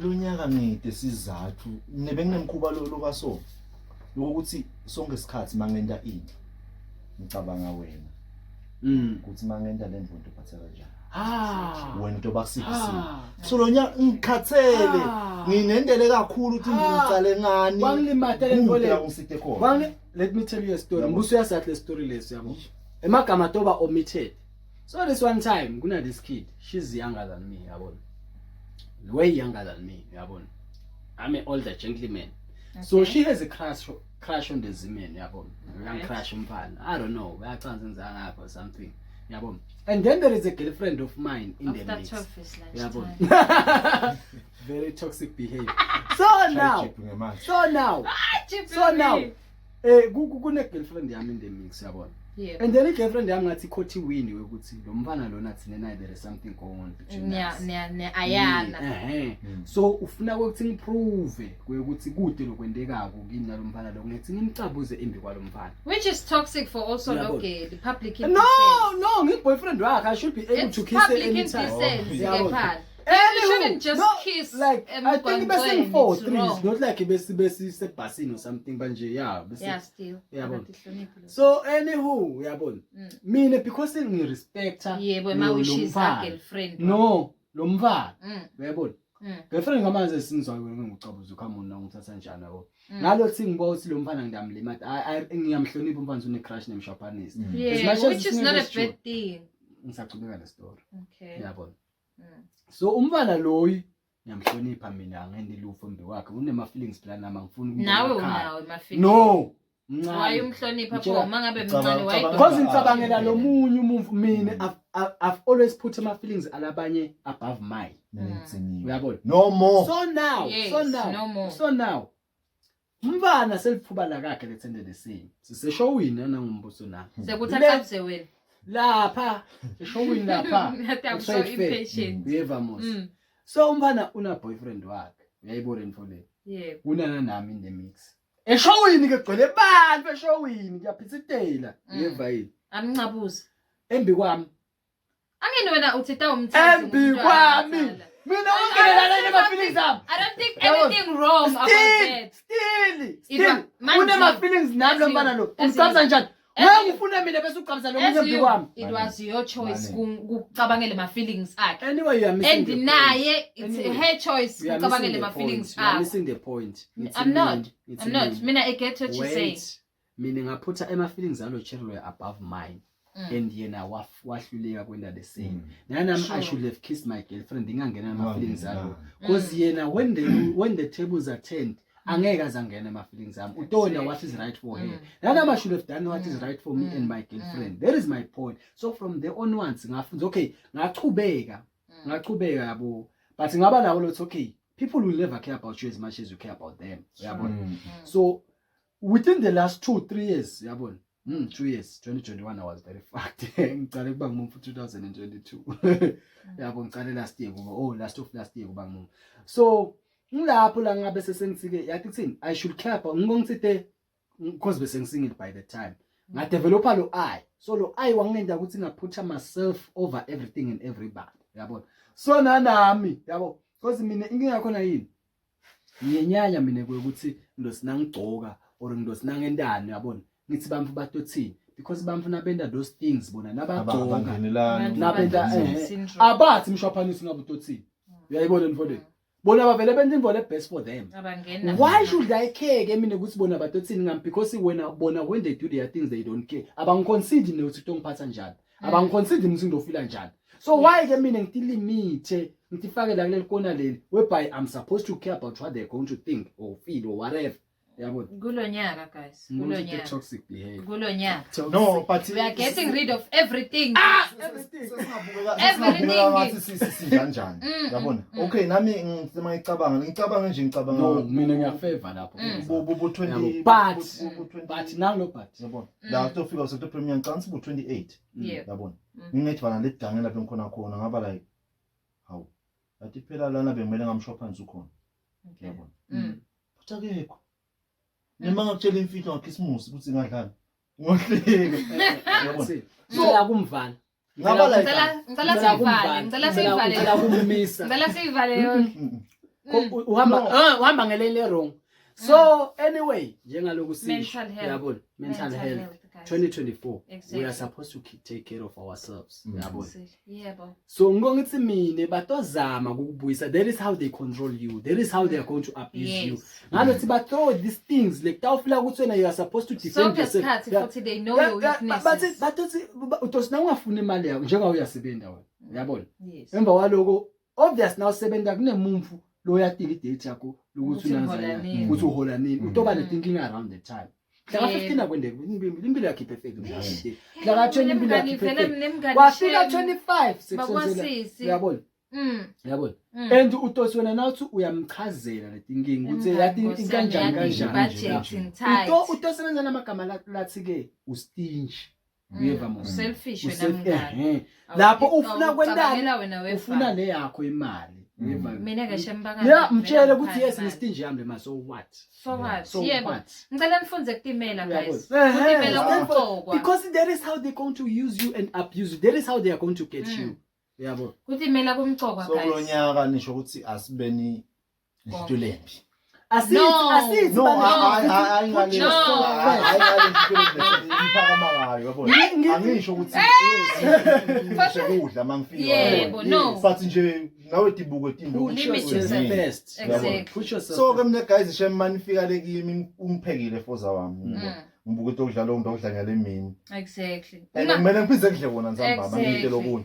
Lo nyaka ngide sizathu nebenginemkhuba lo lokaso lokuthi sonke isikhathi mangenta into ngicabanga wena ukuthi mangenta le nto uphatha kanjani. Ah. Wena into bakusiphi isimo. Ah. So lo nyaka ngikhathele nginendele kakhulu ukuthi ngicale ngani. Wangilimata le nto Kude le. la ngisite khona. Wangi let me tell you a story. Yabo. Mbuso uyasathi le story leso yabo. Emagama toba omitted. So this one time kuna this kid, she's younger than me, yabona. Way younger than me, yabona. I'm an older gentleman. So she has a crush on the Zimen, yabona. Young crush umfana. I don't know, uyacanza ngizangapha or something. Yabona. And then there is a girlfriend of mine in the After mix. 12 is lunchtime. Yabona. Very toxic behavior. So now, Chip ngemali. so now, so now, kune girlfriend yami in the mix yabona. Yeah. And then i-girlfriend yami ngathi ikhothi wini ukuthi lo mfana lona thina naye there is something going on between Nya us. nya nya ayana. Ehhe. So ufuna ukuthi ngiprove ukuthi kude lokwendekako kimi nalo mfana lo ngithi ngimcabuze imbi kwalo mfana. Which is toxic for also Uyabona. lo girl, the public No, indecency. no, ngi-boyfriend wakhe I should be able It's to kiss her public anytime. indecency Yabona. ke phana. Anywho, You shouldn't just no, kiss like I think bese emgwaqweni, ngi-four it's three wrong. it's not like bese besisebhasini or something manje yeah bese Yeah, still. Yabona. Abatihloniphi lo. So anywho uyabona mina because ngirespecta Yebo, ema wishes a girlfriend. No, lo mfana uyabona. Girlfriend ngamazi esinizwayo wena ngicabuza come on now ngithatha njani yabo. Ngalothi ngibo uthi lo mfana ngidamlimata. Ngiyamhlonipha umfana une crush nemshaphanisi. Yeah, As much as which is not a singeke bad thing. Ngisachubeka le story. Okay. Uyabona. So umfana loyi ngiyamhlonipha mina angendi lutho embi kwakhe unema feelings phela nami angifuni ukumbona Nawe ekhaya. unawo ema-feelings. No. Why Mncane. umhlonipha Ngitshela- pho mangabe Ngicabanga- mncane why ngicabanga- Because ngicabangela lo munye umuntu mina Mm. I've always put my feelings alabanye above mine. Ngitsiniwe. Uyabona? No more. So now, Yes, so now, no more. so now. Umfana seliphuba lakakhe lethende the same. Siseshowini nangumbuso na. Sekuthi Le- acabuse wena. Lapha, eshowini lapha. That I'm so Trade fair. impatient. Uyeva mos. So umfana una boyfriend wakhe. Uyayibona info le. Yebo. Kunana nami in the mix. Eshowini ke gcwele abantu eshowini kuyaphithitela. Uyeva yini? Amncabuza. Embi kwami. Angeni wena uthi tawumthanda. Embi kwami. Mina ungenelana nema feelings ami. I don't think Yabo. anything wrong about Still, that. still, It still. wa- manje- Unema feelings nami lo As you- mfana lo. as Umcabza you- njani? as Ngeke you- ufune mina bese ucabza lo As munye embi you, kwami. it was your choice Mane. kucabangela ma feelings akhe. Anyway, you are missing And the point. naye it's Anyway, her choice You are missing kucabangela the ma feelings point. You are akhe. missing the point. Ngithi I'm not. mina, ngithi I'm not. mina. Mina I get what you're saying. Wait. Mina ngaphutha ema feelings alo cherry were above mine. And yena wahluleka kwenda the same. Nanami I Sure. should have kissed my girlfriend ingangena ama feelings alo. Ungangenelani. Because yena when the tables are turned angeke azangena ama feelings ami. Utona what is right for her. Nanami I should have done what is right for me and my girlfriend. That is my point. So from there onwards ngafunda okay ngachubeka ngachubeka yabo but ngaba nawo lothi okay people will never care about you as much as you care about them. Uyabona? So within the last 2 3 years uyabona 2 years 2021 I was very fucked ngicale kuba ngumuntu 2022 yabo ngicale last year kuba oh last of last year kuba ngumuntu so ngilapho la ngabe sesengithike yathi kuthini I should care about ngibongithite because bese ngisingle by the time ngadevelopa lo I so lo I wangenda ukuthi ngaphutha myself over everything and everybody yabona so nanami yabo because mina inkinga yakhona yini ngiyenyanya mina ukuthi ngilosi nangigcoka or ngilosi nangendani yabona ngithi bamfu batothini because bamfu nabenda those things bona nabagcoka Abangenelani. Abantu nabenda bane- eh syndrome. abathi mshwaphanisi ngabe utothini uyayibona info le bona bavele benza into le best for them Abangena. why should I care ke mina ukuthi bona batothini ngami because wena bona when they do their things they don't care abangiconsider mina ukuthi kutongiphatha njani abangiconsider mina ukuthi ngizofila njani so why ke mina ngitilimithe ngitifake la kuleli kona leli whereby I'm supposed to care about what they're going to think or feel or whatever yabona Kulo nyaka guys. Kulo Ngumuntu nyaka. toxic behavior Kulo nyaka. Toxic. No, but We are getting rid of everything. Sesingabukeka Everything. ngathi sinjanjani. Yabona? Okay, nami ngicima ngicabanga, ngicabanga nje ngicabanga. no mina ngiyafavor lapho Bu 20 Yabo, bu 20 but nanglo but yabona. La kutofika usekuto premier ngicabanga sibu 28. Yeah. Yabona? Ngingethi bana ledange lapho ngikhona khona ngaba like hawu. Yathi phela lana bekumele ngamsho phansi ukhona. Okay. Yabona? But akekho. Noma ngakutshela imfihlo ngaKhisimusi ukuthi ngadlala. Ngohleka. Yabona? so kumvala Ngaba like Ngicela ngicela siyivale, ngicela siyivale. ngicela kumisa Ngicela siyivale yonke. Uhamba uhamba ngelele wrong so anyway njengaloku sisho Mental health. uyabona mental health guys. 2024 we Exactly. are supposed to take care of ourselves uyabona Yebo. so ngongithi mina batozama ukukubuyisa that is how they control you that is how they are going to abuse you Yes. ngalothi ba throw these things like tawufila ukuthi wena you are supposed to defend Sonke yourself isikhathi Yeah. futhi they know Yeah, your yeah, bathi weaknesses. bathi utosi na ungafuni imali yakho njengoba uyasebenza wena uyabona Yes. emva kwaloko obvious na usebenza kunemumfu lo yatika idate yakho lokuthi Ukuthi uhola unazana nini. ukuthi uhola nini utoba ne-thinking around the time mhla ka Yebo. 15 akwendeka impilo yakho iperfect mhla ka 15 mhla ka 20 impilo yakho Nemngani vele iperfect nemngani kwafika shame. 25 sekusenzela Bakwasisi. uyabona uyabona and utosi wena nawuthi uyamchazela le thinking ukuthi Emngani yathi Nkosi yami, kanjani yathi kanjani i-budgeting tight. Utosebenza namagama lathi ke ustingy uyeva mos Selfish wena Uself- mngani. ehe. Lapho ufuna kwentani Awucabangela wena wedwa. ufuna le yakho imali uyeva Mina ke shem bangani. yeah mtshele ukuthi yes ngistingy yami le mali so what So what? so Yebo. what Ngicela nifunde kutimela guys. Uyabona? Kutimela Ehe. kumqokwa. because that is how they're going to use you and abuse you that is how they are going to get you uyabo Kutimela kumqokwa So kulo guys. nyaka nisho ukuthi asibeni nhliziyo lembi. Asithi No. asithi No, bani- hayi hayi Put ngale. yourself Hayi first. ngale iphakama ngayo yabona. Angisho ukuthi ngisho kudla mangifika. Yebo, no. But nje nawe tibuke timbi Put Limit yourself yourself. first. Exactly. Put yourself So ke mina guys shem manifika le kimi ungiphekile foza wami. Ngibuka ukuthi okudla lokho ndokudla ngale mini. Exactly. And Unga- kumele ngiphinde ngidle kona ntsambama Exactly. ngidle lokunye.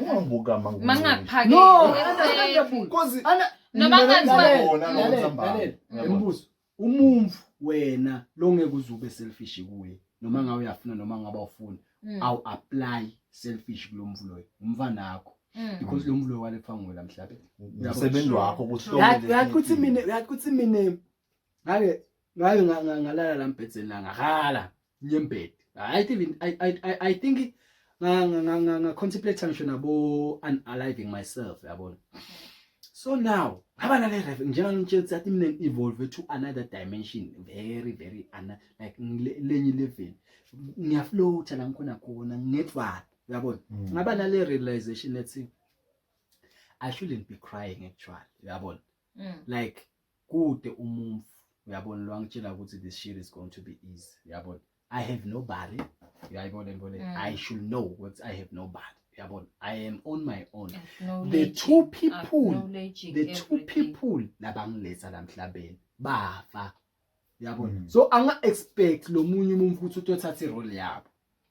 Ungangibuka mangibuka. Mangakuphakeli. No, Exactly. Because Ana Noma kungathiwa- Kona Lalela, ntsambama. lalela. Mbuso, umumfu wena longeke uze ube selfish kuye noma ngabe uyafuna noma ngabe awufuni awu apply selfish kulo mvu loyo umfana wakho because lo mvu loyo walepha nguwe la mhlabeni Umsebenzi wakho ukuthi Uyathi ukuthi mina uyathi ukuthi mina ngake ngake ngalala la mbhedzeni la ngakhala nyembedi I even I I I think nga nga nga nga contemplate ngisho nabo unaliving myself yabona so now ngaba nale rev njengangitshela ukuthi athi mina evolve to another dimension very very ana like lenye level ngiyafloata la ngikhona khona ngedvana uyabona ngaba nale realization lethi I shouldn't be crying actually uyabona like kude umumfu uyabona lo angitshela ukuthi this shit is going to be easy uyabona I have nobody uyayibona into le I should know what I have nobody uyabona I am on my own the two people the two people labangiletha la mhlabeni bafa uyabona so anga expect lo munye umuntu ukuthi utothatha irole yabo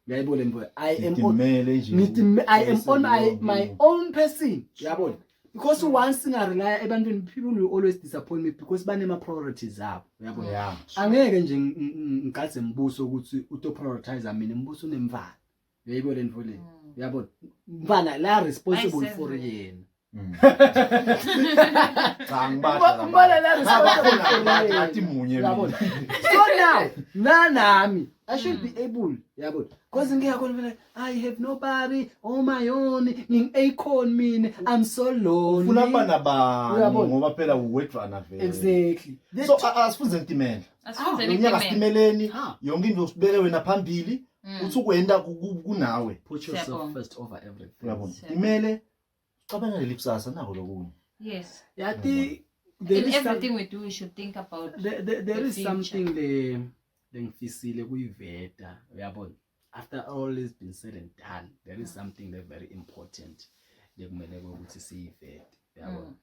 uyayibona into I am on ngithi I am on my, my own person uyabona because once ngarelya ebantwini people will always disappoint me because banema priorities abo uyabona angeke nje ngigadze mbuso ukuthi uto prioritize mina mbuso unemvana uyayibona lento le uyabona mfana la responsible for yena Cha ngibasha. Mbala la responsible for yena Athi munye uyabona so now nanami I should be able uyabona because ngiyakhona vele I have nobody on my own ngingi-acorn mina I'm so lonely Ufuna kuba nabani Uyabona? ngoba phela uwedwana vele. exactly So asifunze ntimela. Asifunze Unyaka ntimela. sitimeleni Ha. yonke into usibeke wena phambili uthi ukwenda kunawe. put yourself Siyabonga. first over everything Uyabona? Siyabonga. Timele cabangele likusasa nako lokunye. Yes. yathi there In is some, everything we do we should think about there, there, there the is future. something le lengifisile kuyiveta uyabona after all has been said and done there is something that very important lekumele ukuthi siyivete uyabona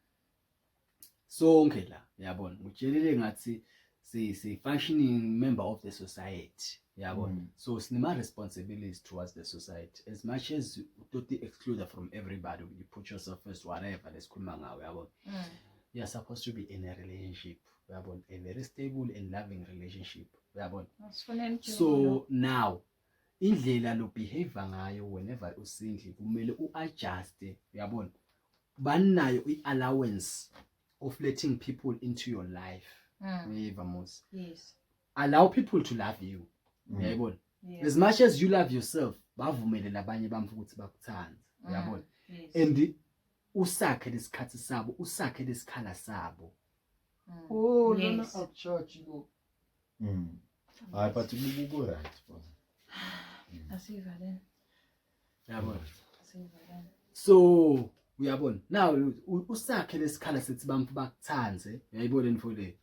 sonke la uyabona ngitshelile ngathi si si functioning member of the society uyabona so sinema responsibilities towards the society as much as utoti exclude from everybody you put yourself first whatever lesikhuluma ngawo uyabona you are supposed to be in a relationship uyabona a very stable and loving relationship uyabona Asifuneni so now indlela lo behave ngayo whenever usindle kumele uadjuste uyabona banayo iallowance of letting people into your life uyiva mos Yes. allow people to love you uyayibona Yeah. as much as you love yourself bavumele labanye bamfu ukuthi bakuthande uyabona Yes. and usakhe lesikhathi sabo usakhe lesikhala sabo oh lona Yes. akucharge lo Hayi but ku right. Asivaleni. uyabona Asivaleni. so uyabona now usakhe lesikhala sethi bamfu bakuthanze uyayibona lento le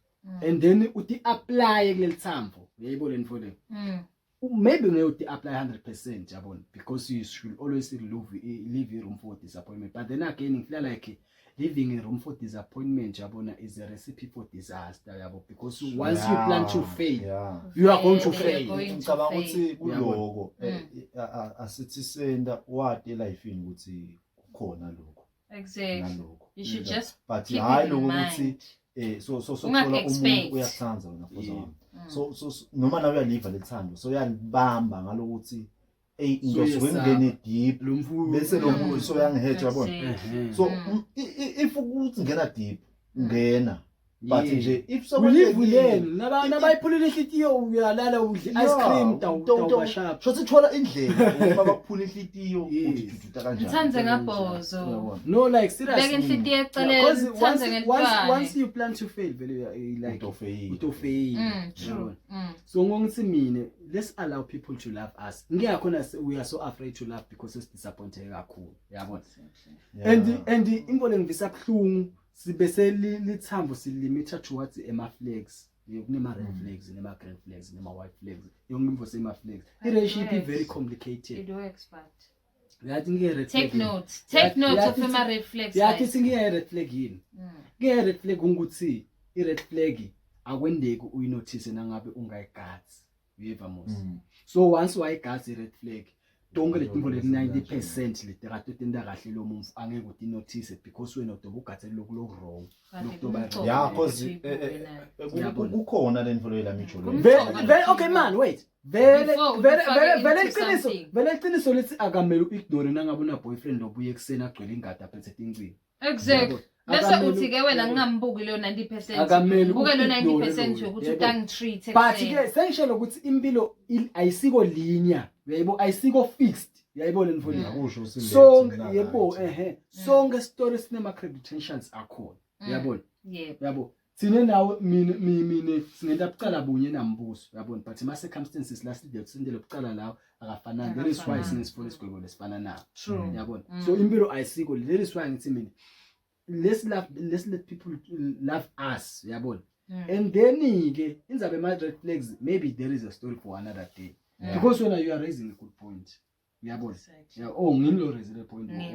and then uti apply kuleli thambo uyayibona lento le Maybe ngeke uti apply 100% yabona because you should always leave room for disappointment but then again ngifeel like leaving a room for disappointment yabona is a recipe for disaster yabo because once you plan to fail you are going to You're fail going to Ngicabanga fail. ukuthi kuloko Uyabona. asithi senda wati elifini ukuthi kukhona lokho Exactly. nalokho. You should just But keep hayi it in lokho ukuthi mind. so so so thola Ungaku-expect. umuntu uyakuthanda wena fuza Yeah. wami. So noma nawe uyaliva lethando so uyalibamba ngalokuthi ey So into uyesaba. ngene deep lo mfu bese lo muntu soyangiheja yabona. Exactly. So if ukuthi ngena deep ngena but nje if ulive learn nabayiphulile inhlitiyo uyalala udle ice cream tawubashapha shothi thola indlela uma bakuphula inhlitiyo uthi dududa kanjani Ngithande ngabhozo. Uyabona? no like seriously Beka inhlitiyo eceleni, Because ngithande once ngelitwane. you plan to fail vele like Utofeyila. utofeyila True. Uyabona? So ngongithi mina let's allow people to love us ngiyakhona we are so afraid to love because esi disappointed kakhulu uyabona and into lengivisa buhlungu Sibe selithambo silimita towards ema flags. Kunema red flags, nema green flags, nema white flags. Yonke imvo sema flags. But I relationship it is very works. complicated. It works, but Uyathi ngike red flag. take yini? note. Take note of Yathi- ama red flags. Yathi guys. singiye red flag yini? Ke red flag ukuthi i red flag akwendeki uyinotice nangabe ungayigazi. Uyeva mos. So once wayigazi i red flag tonke letinto leti 90% letikade tenta kahle lo muntu angeke utinotice because wena udobe ugathe lokhu loku wrong. But Lokhu doba kumcoka Yeah, ukuthi cause uyibuke nayo. Uyabona. kukhona le nto leyo la mijolweni. Kumcoka Vele vele okay man wait. Vele Before vele ufake vele vele into iqiniso something. vele iqiniso lithi akamele uignore nangabe una boyfriend lobuye ekuseni agcwele ingadi aphethe tincini. Exactly. Bese Akamele- uthi ke wena ngingambuki leyo 90%. Akamele Buke lo uku-ignore 90% loyo. yokuthi Yebo. utangitreat But ke sengishelo ukuthi impilo ayisiko linear, uyayibo ayisiko fixed, uyayibona mfowethu. Akusho usilete Sonke mina yebo right. ehe sonke story sinema credentials akhona. Uyabona? Yebo. Uyabo? Thina nawe mina mina singenta bucala bunye nambuso, uyabona? But ima circumstances la sidle sindele bucala lawo akafanani. That is why Akafanani. sinesifuna isigwebo lesifana nawo. True. Uyabona? So impilo ayisiko, that is why ngithi mina let's love let's let people love us, uyabona? And then ke indzaba ema red flags maybe there is a story for another day. Because when you are raising a good point. Uyabona? Exactly. Yeah, oh ngimi lo raise le point Ngimi.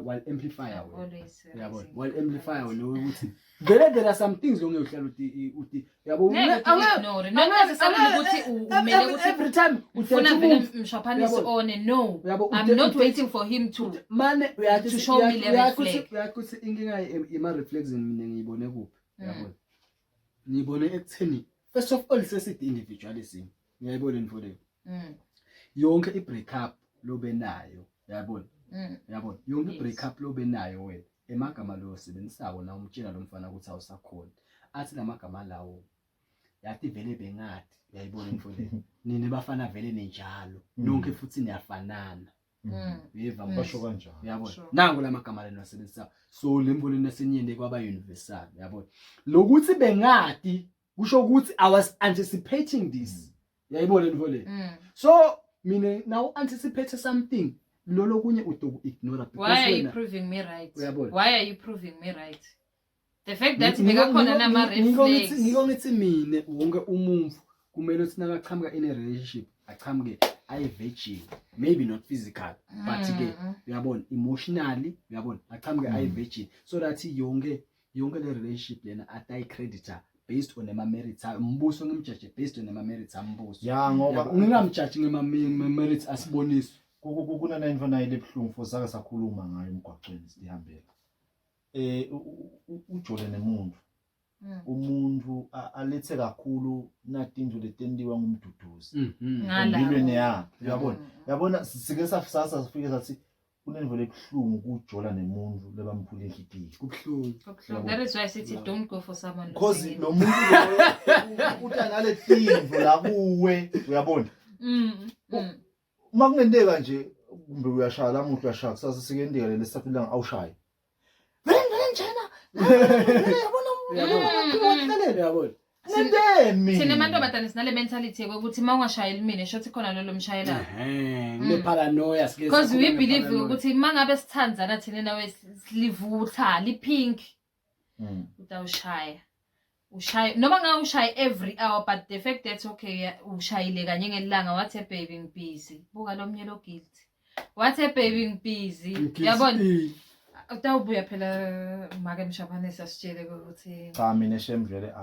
while amplifier wena. Always Uyabona? raising While good amplifier points. wena ukuthi vele there are some things ongeke uhlale uthi uthi uyabo Ngeke uthi ignore. Not necessarily ukuthi umele ukuthi every time ufuna uthatha vele umuntu mshaphanisi Uyabona? one no. Uyabo, I'm not waiting for him to mane uyathi to show me le red flag. uyathi ukuthi inkinga yema red flags mina ngiyibone kuphi uyabona ngiyibone ekutheni first of all sesithi individualism ngiyayibona info leyo yonke i break up lobe nayo uyabona uyabona yonke i break up lobe nayo wena emagama lo osebenzisayo na umtshela lo mfana ukuthi awusakhona athi lamagama lawo yathi vele bengathi uyayibona info leyo nini bafana vele ninjalo nonke futhi niyafanana uyeva Basho kanjalo. uyabona Sure. nangu lamagama lena wasebenzisa so le mbono nasenyende kwaba universal uyabona lokuthi bengati kusho ukuthi i was anticipating this uyayibona info le so mina now anticipate something lolo kunye udoku ignore because Why are you wena proving me right? Uyabona? Why are you proving me right? The fact that bekakhona nama red flags. ngiko ngithi mina wonke umuntu kumele uthi nakaqhamuka in a relationship aqhamuke ayi virgin maybe not physical but ke uyabona emotionally uyabona aqhamuke ayi virgin so that yonke yonke le relationship lena atayi creditor based on ama merits umbuso ngimjaje based on ama merits ambuso Ya ngoba ngingamjaji ngema merits asiboniso kunanento nayo lebuhlungu futhi sake sakhuluma ngayo emgwaqweni sihambela. Ujole nemuntu. Umuntu alethe kakhulu natinto letentiwa ngumduduzi. Ngala. Empilweni yakhe uyabona. Uyabona sike safisasa sifike sathi kunento lebuhlungu kujola nemuntu lebamphula inhlitiyo. Kubuhlungu. Kubuhlungu. That is why sithi don't go for someone Because losing lo muntu loyo uta nale tinto la kuwe uyabona. Uma kungenteka nje kumbe uyashaya lamuhla uyashaya kusasa sikenteka lesithathu ilanga awushayi. Vele vele njena. Uyabona Uyabona? Nentemi. Thina amantombazane sinale mentality yokuthi uma ungashayeli mina shothi khona lolo mshayelayo. Ehhe, ngine paranoia sike. Because we believe ukuthi uma ngabe sithandzana thina nawe silivutha lipink utawushaya. Ushaya noma ngabe ushaye every hour but the fact that okay ushayile kanye ngelanga wathi baby ngibusy. Buka lo mnye lo guilty. Wathi baby ngibusy. Uyabona? Utawubuya phela make mshabanisa sitshele ukuthi Cha mina shem vele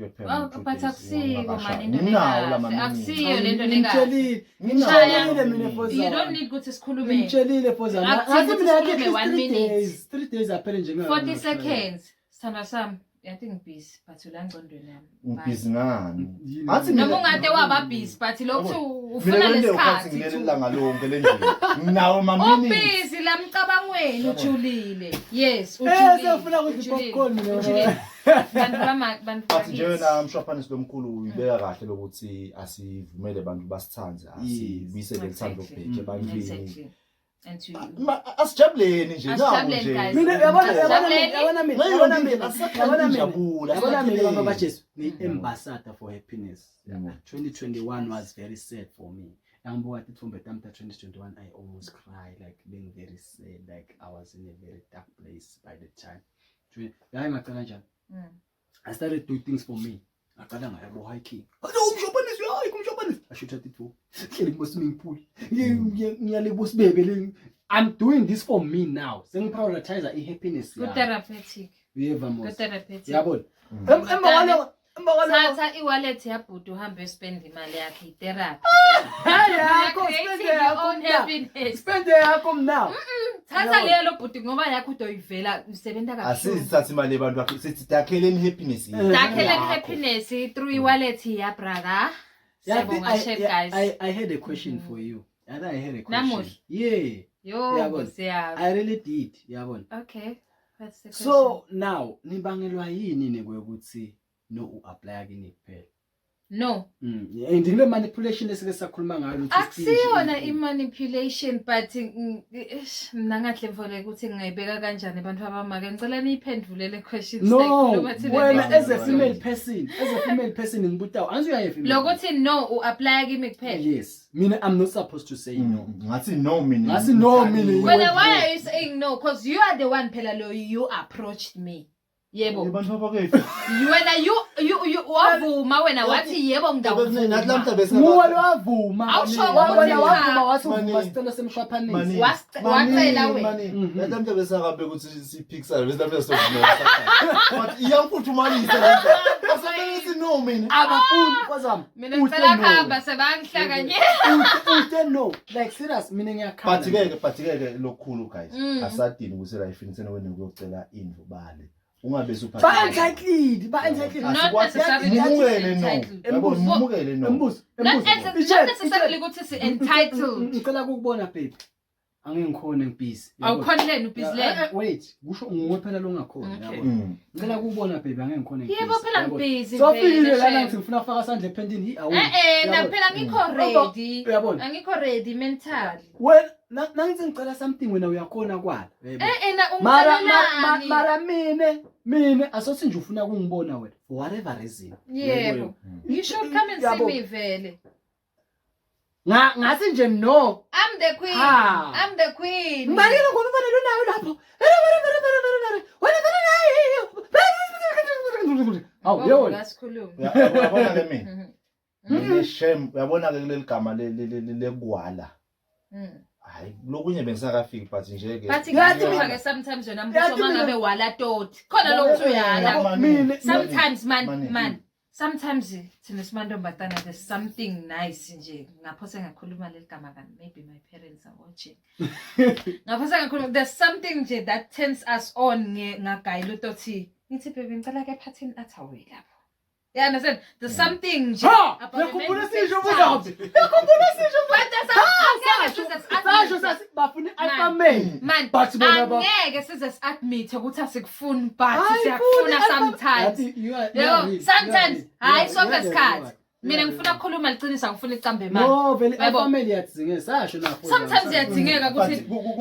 Oh, but akusiko man into Nginawo lama lekahle. Akusiyo lento Ngimtshelile, lekahle. ngimtshelile mina Fozana. You don't need ukuthi sikhulume. Ngimtshelile Fozana. Akuthi Ngathi ukuthi mina sikhulume at least one 3 minute. days, 3 days aphele nje 40 seconds. Sithandwa sami, yathi ngibusy but ula ngqondweni yami. Bye. Ngibhizi ngani? Yini? Athi mina Noma ungade waba busy but lokhu ufuna mina kwente ukhathi lesikhathi. ngilele ilanga lonke lendlini. Nginawo ma minutes. Ubusy la mcabangweni ujulile. Yes, Eh, ujulile. sewufuna ukudla Ujulile. i-popcorn mina. Ujulile. Bantu bama bantu But nje bakithi. wena mshwaphanisi lomkhulu uyibeka kahle lokuthi asivumele abantu basithande asibuyisele uthando Exactly. bheke ebantwini. Exactly. And to Asijabuleni nje naku Asijabuleni, nje. guys. Mina uyabona uyabona mina Asijabuleni. uyabona mina Ngayo uyabona yonke mina indlela, asakhandi uyabona mina injabulo, uyabona mina asakhileni. baba baJesu ngi-ambassador for happiness. 2021 was very sad for me. Nangibuka tithombe tami ta 2021 I almost cry like being very sad like I was in a very dark place by the time. Hayi ngacala njani? I started doing things for me. Ngaqala ngaya bo hiking. Hayi umshobanisi hayi kumshobanisi. Ashutha titho. Hleli kubo swimming pool. Ngiyale kubo sibebe le. I'm doing this for me now. Sengiprioritize i-happiness yami. Ku-therapeutic. Uyeva mos. Ku-therapeutic. Yabona. Emva kwaloko emva kwaloko Thatha i-wallet yabhuti uhambe uyospenda imali yakhe i-therapy. Hey yakho Creating spend your yakho own mna. happiness. Spend yakho mna. Thatha leyo lo bhuti ngoba yakho udoyivela usebenza kabuhlungu. Asizithathe imali yebantu bakhe sithi dakheleni happiness yethu. Dakheleni Yakho. happiness through i-wallet ya brother. Yeah, I Siyabonga think I, chef yeah, guys. I had a question for you. I think I had a question. Namuhla? Yeah. Yo, Yabona. Nkosi yami. I really did. Yabona. Okay. What's the question? So now nibangelwa yini nekwekuthi no uapply kini kuphela? no. And ngile manipulation esike sakhuluma ngayo ukuthi Akusiyona i-manipulation but eish, mina ngahle mfole ukuthi ngingayibeka kanjani abantu abamake ngicela niyiphendule le question No, sizoyikhuluma thina wena next as a episode. female person, as a female person ngibuta, anzi uyaye female. Lokuthi no u-applya kimi kuphela. Yes. Mina I'm not supposed to say no. Ngathi no mina. Ngathi no mina. Wena why are you saying no? Because you are the one phela lo you approached me. Yebo. Abantu abakephi? Wena you you you wavuma wena wathi yebo Nathi namhla ngidawuvuma. bese Nguwe lowavuma. Awusho Wena ukuthi cha. wavuma wathi uvuma Mani. sicelo semshwaphanisi. Mani. Wacela wena. Nathi namhla bese akabe ukuthi siphikisane bese namhla sovumela. But iyangifuthumalisa le nto. Asamele sithi no mina. Abafuni kwazami. Mina Uthe ngicela no. kuhamba sebangihlanganyela. Uthe no. Like serious mina ngiyakhala. But ke but ke lokhulu guys. Asadini ukuthi la ifinisene wena ukuyocela indlu bale. Ungabe usuphatha. Ba entitled, ba entitled. Not Asikwazi- necessarily Mumukele no. entitled. Yabo mumukele no. Embuzo, Not embuzo. necessarily ukuthi si-entitled. Ngicela ukukubona baby. Angingikhona ngibhizi. Awukhoni leni ubhizi leni. Wait, kusho nguwe phela lo ongakhona Okay. yabo. Ngicela ukubona baby angeke ngikhone ngibhizi. Yebo phela ngibhizi So vele, fikile lana shem. ngithi ngifuna ukufaka sandla ephentini hi awu. Eh eh na phela ngikho ready. Uyabona? Angikho ready mentally. Wena nangithi ngicela something wena uyakhona kwala. Yebo. Eh eh na Mara ungicelelani? mara mine mine asothi nje ufuna ukungibona wena for whatever reason. Yebo. You should come and see Yabo. me vele. Nga ngathi nje no. I'm the queen. Ha. I'm the queen. Ngibalekela ngoba ubona lo nayo lapho. Vele vele vele vele vele vele. Wena vele nayo. Hawu Ngoba yebo. Ngasikhuluma. Uyabona ke mina. Mina shame uyabona ke kuleli gama lekwala. Hayi lokunye bengisakafiki but nje ke. But Yathi ngiyathuka ke sometimes wena mbuso Yathi mina- mangabe wala toti. Khona lokuthi uyala. Yabo, mina Sometimes man Mani. man sometimes thina simantombazana there's something nice nje ngapho sengakhuluma leli gama kani maybe my parents are watching ngapho sengakhuluma there's something nje that turns us on ngagayila utothi ngithi baby ngicela ke ephathini athi awuyi lapho you understand there's something nje Ha! about a man Uyakhumbula who sisho takes muzambi. charge. Uyakhumbula sisho But there's angeke size Sasho si-admit. sasi bafuna i-alpha male. Man, But bona ba- angeke size si-admit ukuthi asikufuni but Hayi, siyakufuna funa sometimes. Yathi, you are- you are Yebo, real, you are sometimes real, hayi you sonke are the real isikhathi. one. Mina You are ngifuna the real ukukhuluma liqiniso angifuni icambe one. imali. No, vele Yebo. alpha male iyadzingeka sasho nakho. Sometimes iyadzingeka But ukuthi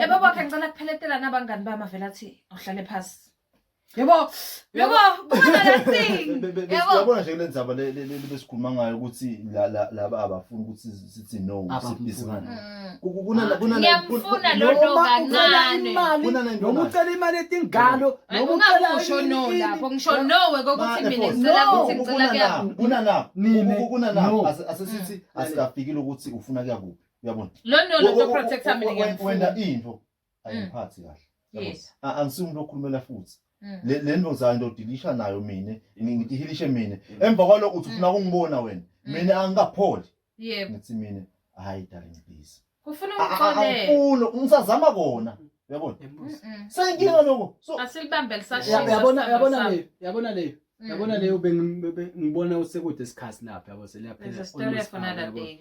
ebo bakhe ngicela kupheletela nabangani bami avele athi awuhlale phasi. Yebo. Yebo, kukhona that thing. Yebo. Uyabona nje kule ndzaba le besikhuluma ngayo ukuthi laba abafuni ukuthi sithi no Abamfuni. sibhizi Mm. Kuna kuna Ngiyamfuna lo no Noma ucela kancane. imali, Kunana into noma nayo. ucela imali etingalo, noma ucela Ungakusho no ini, ini. lapho, ngisho no we kokuthi Ma, mina Efo, ngicela no, ukuthi ngicela kuya. Kunana Nine, kunana no. asesithi asikafikile ukuthi ufuna kuya kuphi uyabona Lo no lo to protector mina Wena ngiyamfuna. into ayingiphathi kahle Uyabona? Yes. Angisiyo umuntu okhulumela futhi le nto ngizayo ngizodilisha nayo mina ngitihilishe mina emva kwalokho uthi ufuna ukungibona wena mina angikapholi Yebo. ngithi mina hayi darling please Kufuna ungixolele. angifuni ngisazama kona uyabona Mm-mm. seyinkinga lokho so Asilibambe lisashisa. Yabona yabona sami. leyo, yabona leyo. Yabona leyo bengibona usekude isikhathi lapha yabo There's seliyaphela. a story almost for another hour, yabo. day.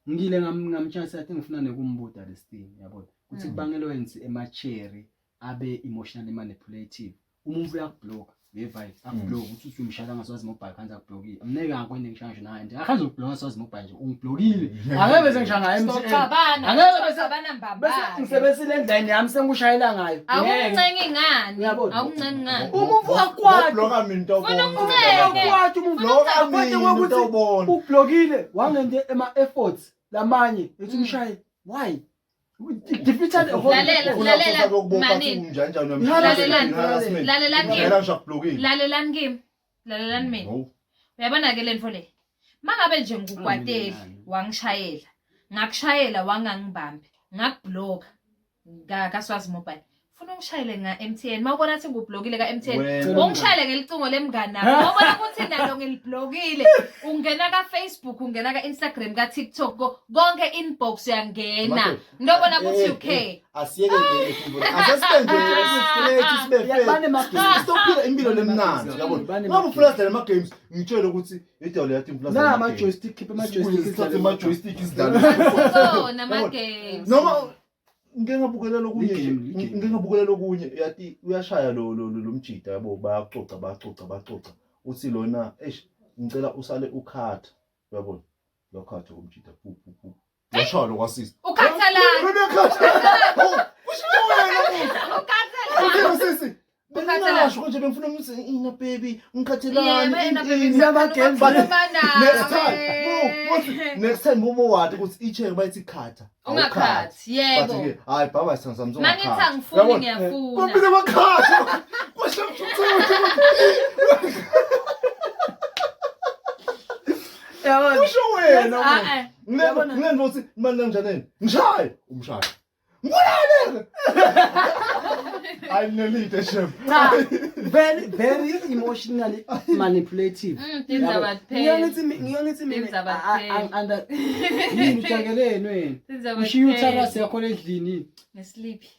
Ngile ngamtshela athi ngifuna nekumbuda this thing yabona. Kuthi kubangelwa yini ema-cherry abe emotionally manipulative. Umuntu uyakublock nge-vibe akublock ukuthi uthi umshayela ngasowazi mobile kanti akublokile. Mneke angikwende ngishaya ngisho naye nje. Akhanze ukublock ngasowazi mobile nje ungiblokile. Angeke bese ngishaya ngayo MTN. Soxabana, Angeke bese soxabana bese mbambane. ngisebenzile endlini yami sengikushayela ngayo. Ngeke. Awumncengi ngani? Uyabona? Awumncengi ngani? Umuntu akwati. bloka mina into Funa obona. umncenge. Akwati umuntu Bloka akwati mina into ukuthi obona. ublokile wangente ema efforts lamanye ethi umshaye why? Defeated the whole Lalela, Ufuna lalela, kusasa kokubopha manini. athi unjani njani Lalelani. harassment. Lalelani kimi. Ngiyela ngisho akublokile. Lalelani kimi. Lalelani mina. No. Uyabona ke lento le. Mangabe nje ngikukwateli Ah, mina nani. wangishayela. Ngakushayela wangangibambi. Ngakublock. Nga kaSwazi Mobile. Funa ungishayele nga MTN. Mawubona ukuthi ngikublokile ka MTN. Wena. Ungishayele ngelicingo lemngani wakho. Mawubona ukuthi nalo ngiliblokile. Ungena ka Facebook, ungena ka Instagram, ka TikTok, konke inbox uyangena. Madoda. Ngiyobona ukuthi Eh, you care. Asiyeke nje ikhumbulo. Asesibe nje straight sibe Yeah, fair. banema-games. Sizophila impilo lemnandi yabona. Banema- Ngabe ufuna sidlale ama games ngitshele ukuthi idawo yathi ngifuna Na ama joystick khipha ama joystick sithathe ama joystick sidlale. Kona ama games. Noma ngike ngabukela lokunye nje Ligame, ligame. ngike ngabukela lokunye yathi uyashaya lo lo lo mjida yabo bayaxoxa bayaxoxa bayaxoxa uthi lona eish ngicela usale ukhatha uyabona lokhatha kumjida pu pu pu washaya lo kwasisi Ukhathalani? kusho wena Ukhathalani? uthi sisi bengingasho konje bengifuna ukuthi ina baby ngikhathelani Yebo, yena ini, baby, ini." Ama-games. ngikhuluma next time nawe. bo uthi next time bobo wathi ukuthi icheke bayithi khatha Ungakhathi, yebo. Bathi ke hayi baba sithanda sami Mangithi angifuni ngiyafuna. Kwafike bakhatha. Kwasha mthuthu. Yabona? Kusho wena. Ah, eh. Ngilento ngilento uthi manje kanjani? Ngishaye, umshaye. Ngibulale. Hayi nelide shem. Cha, very very emotionally manipulative. Tindzaba Ngiyona kuphela. ngithi ngiyona ngithi mina Tindzaba I- I- kuphela. under yini ujakeleni wena? Tindzaba Ushiya kuphela. utharasi yakho endlini. Ngesleepy.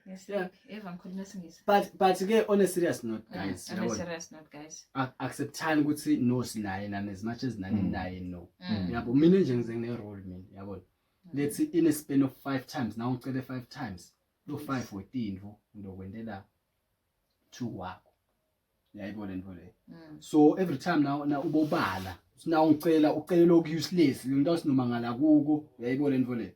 Ngesleepy. Eva ngikhuluma isingisi. But ke on a serious note guys, On a yabona. serious note guys. Acceptani ukuthi no sinaye nani as much as nani naye no. Yabo mina nje ngize ngine role mina yabona. Let's say in a span of 5 times now ngicele 5 times. Lo 5 wetinvo ndokwendela 2 wakho. Uyayibona lento leyo. So every time now na ubobala now ngicela ucele lokhu useless lento sinoma ngala kuko uyayibona lento leyo.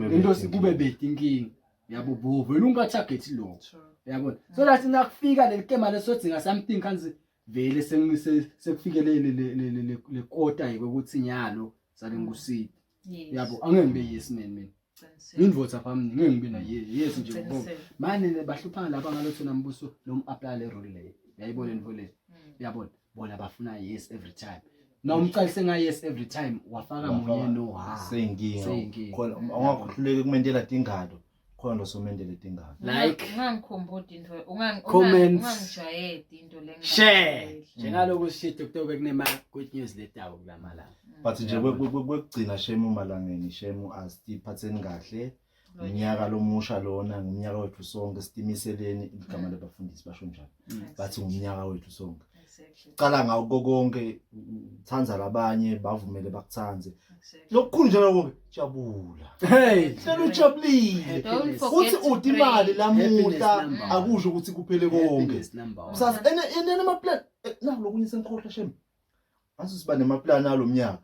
Lento sikube bedi inkinga. Yabo bo vele ungatarget lokho. True. Uyabona? So that nakufika leli kema lesodzinga something kanzi vele sengise sekufike le le le le le kota ukuthi nyalo sale ngikusida. Yes. Yabo angeke ngibe yes man mina. Qinisile. Ngindvodza phami ngeke ngibe na yes nje ngibonga. Qinisile. Mane bahluphana laba ngalotho nambuso lo apply le role leyo. Uyayibona lento leyo. Uyabona? Bona bafuna yes every time. Na umqalise nga yes every time wafaka munye no ha. Seyinkinga. Seyinkinga. Khona ungakhululeki kumendela tingalo. Khona lo somendele tingalo. Like. Ungangikhumbudi into, Comment. ungangijwayedi into le Share. engingajwayeli. Njengaloku sishito kutobe kunema good news letawo kulamalanga. But nje kwekugcina shemu malangeni shemu asiphatheni kahle. Unyaka lomusha lona ngumnyaka wethu sonke sitimiseleni igama labafundisi basho njalo. Bathi ngumnyaka wethu sonke. Exactly. Cala ngawo konke uthanza labanye bavumele bakuthanze. Exactly. Lokukhulu nje lokho jabula. Hey. Hlala ujabulile. Don't Happiness. forget Uthi to uthi imali pray. lamuhla Happiness number one. akusho ukuthi kuphele konke. Happiness number one. Kusasa ene ene ama plan naku lokunye sengikhohlwa shem. Asu siba nema plan alo mnyaka.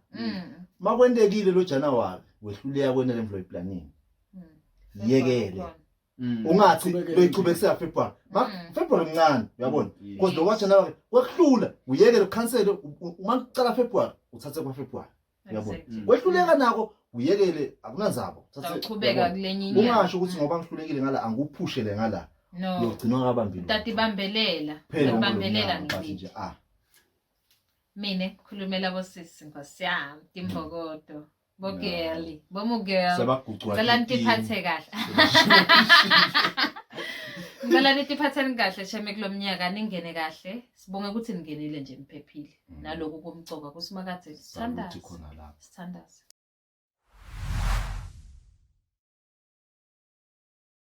Makwendekile lo January wehluleka kwena le mvlo iplanini. Yekele. Ungathi Qhubekele loyichubekisela February. Ma February mncane uyabona. Because lo waJanuary kwekuhlula uyekele ukhansele uma kucala February uthathe kwa February. Uyabona. Exactly. Wehluleka nako uyekele akunanzaba. Uthathe Utawuchubeka uyabona. kulenye inyanga. Ungasho ukuthi ngoba ngihlulekile ngala anguphushele ngala No. uyogcinwa kabambili. Utatibambelela. Phela Utatibambelela ngibambelela ngiliphi. nje ah. Mina khulumela bosisi nkosi yami, timbokodo, bogirl, bomugirl. Sebagucwa. Ngicela nitiphathe kahle. Ngicela nitiphatheni kahle shame kulo mnyaka ningene kahle. Sibonge ukuthi ningenile nje niphephile. Naloku kumcoka kusimakathe Saluthi sithandaze. khona lapho. Sithandaze.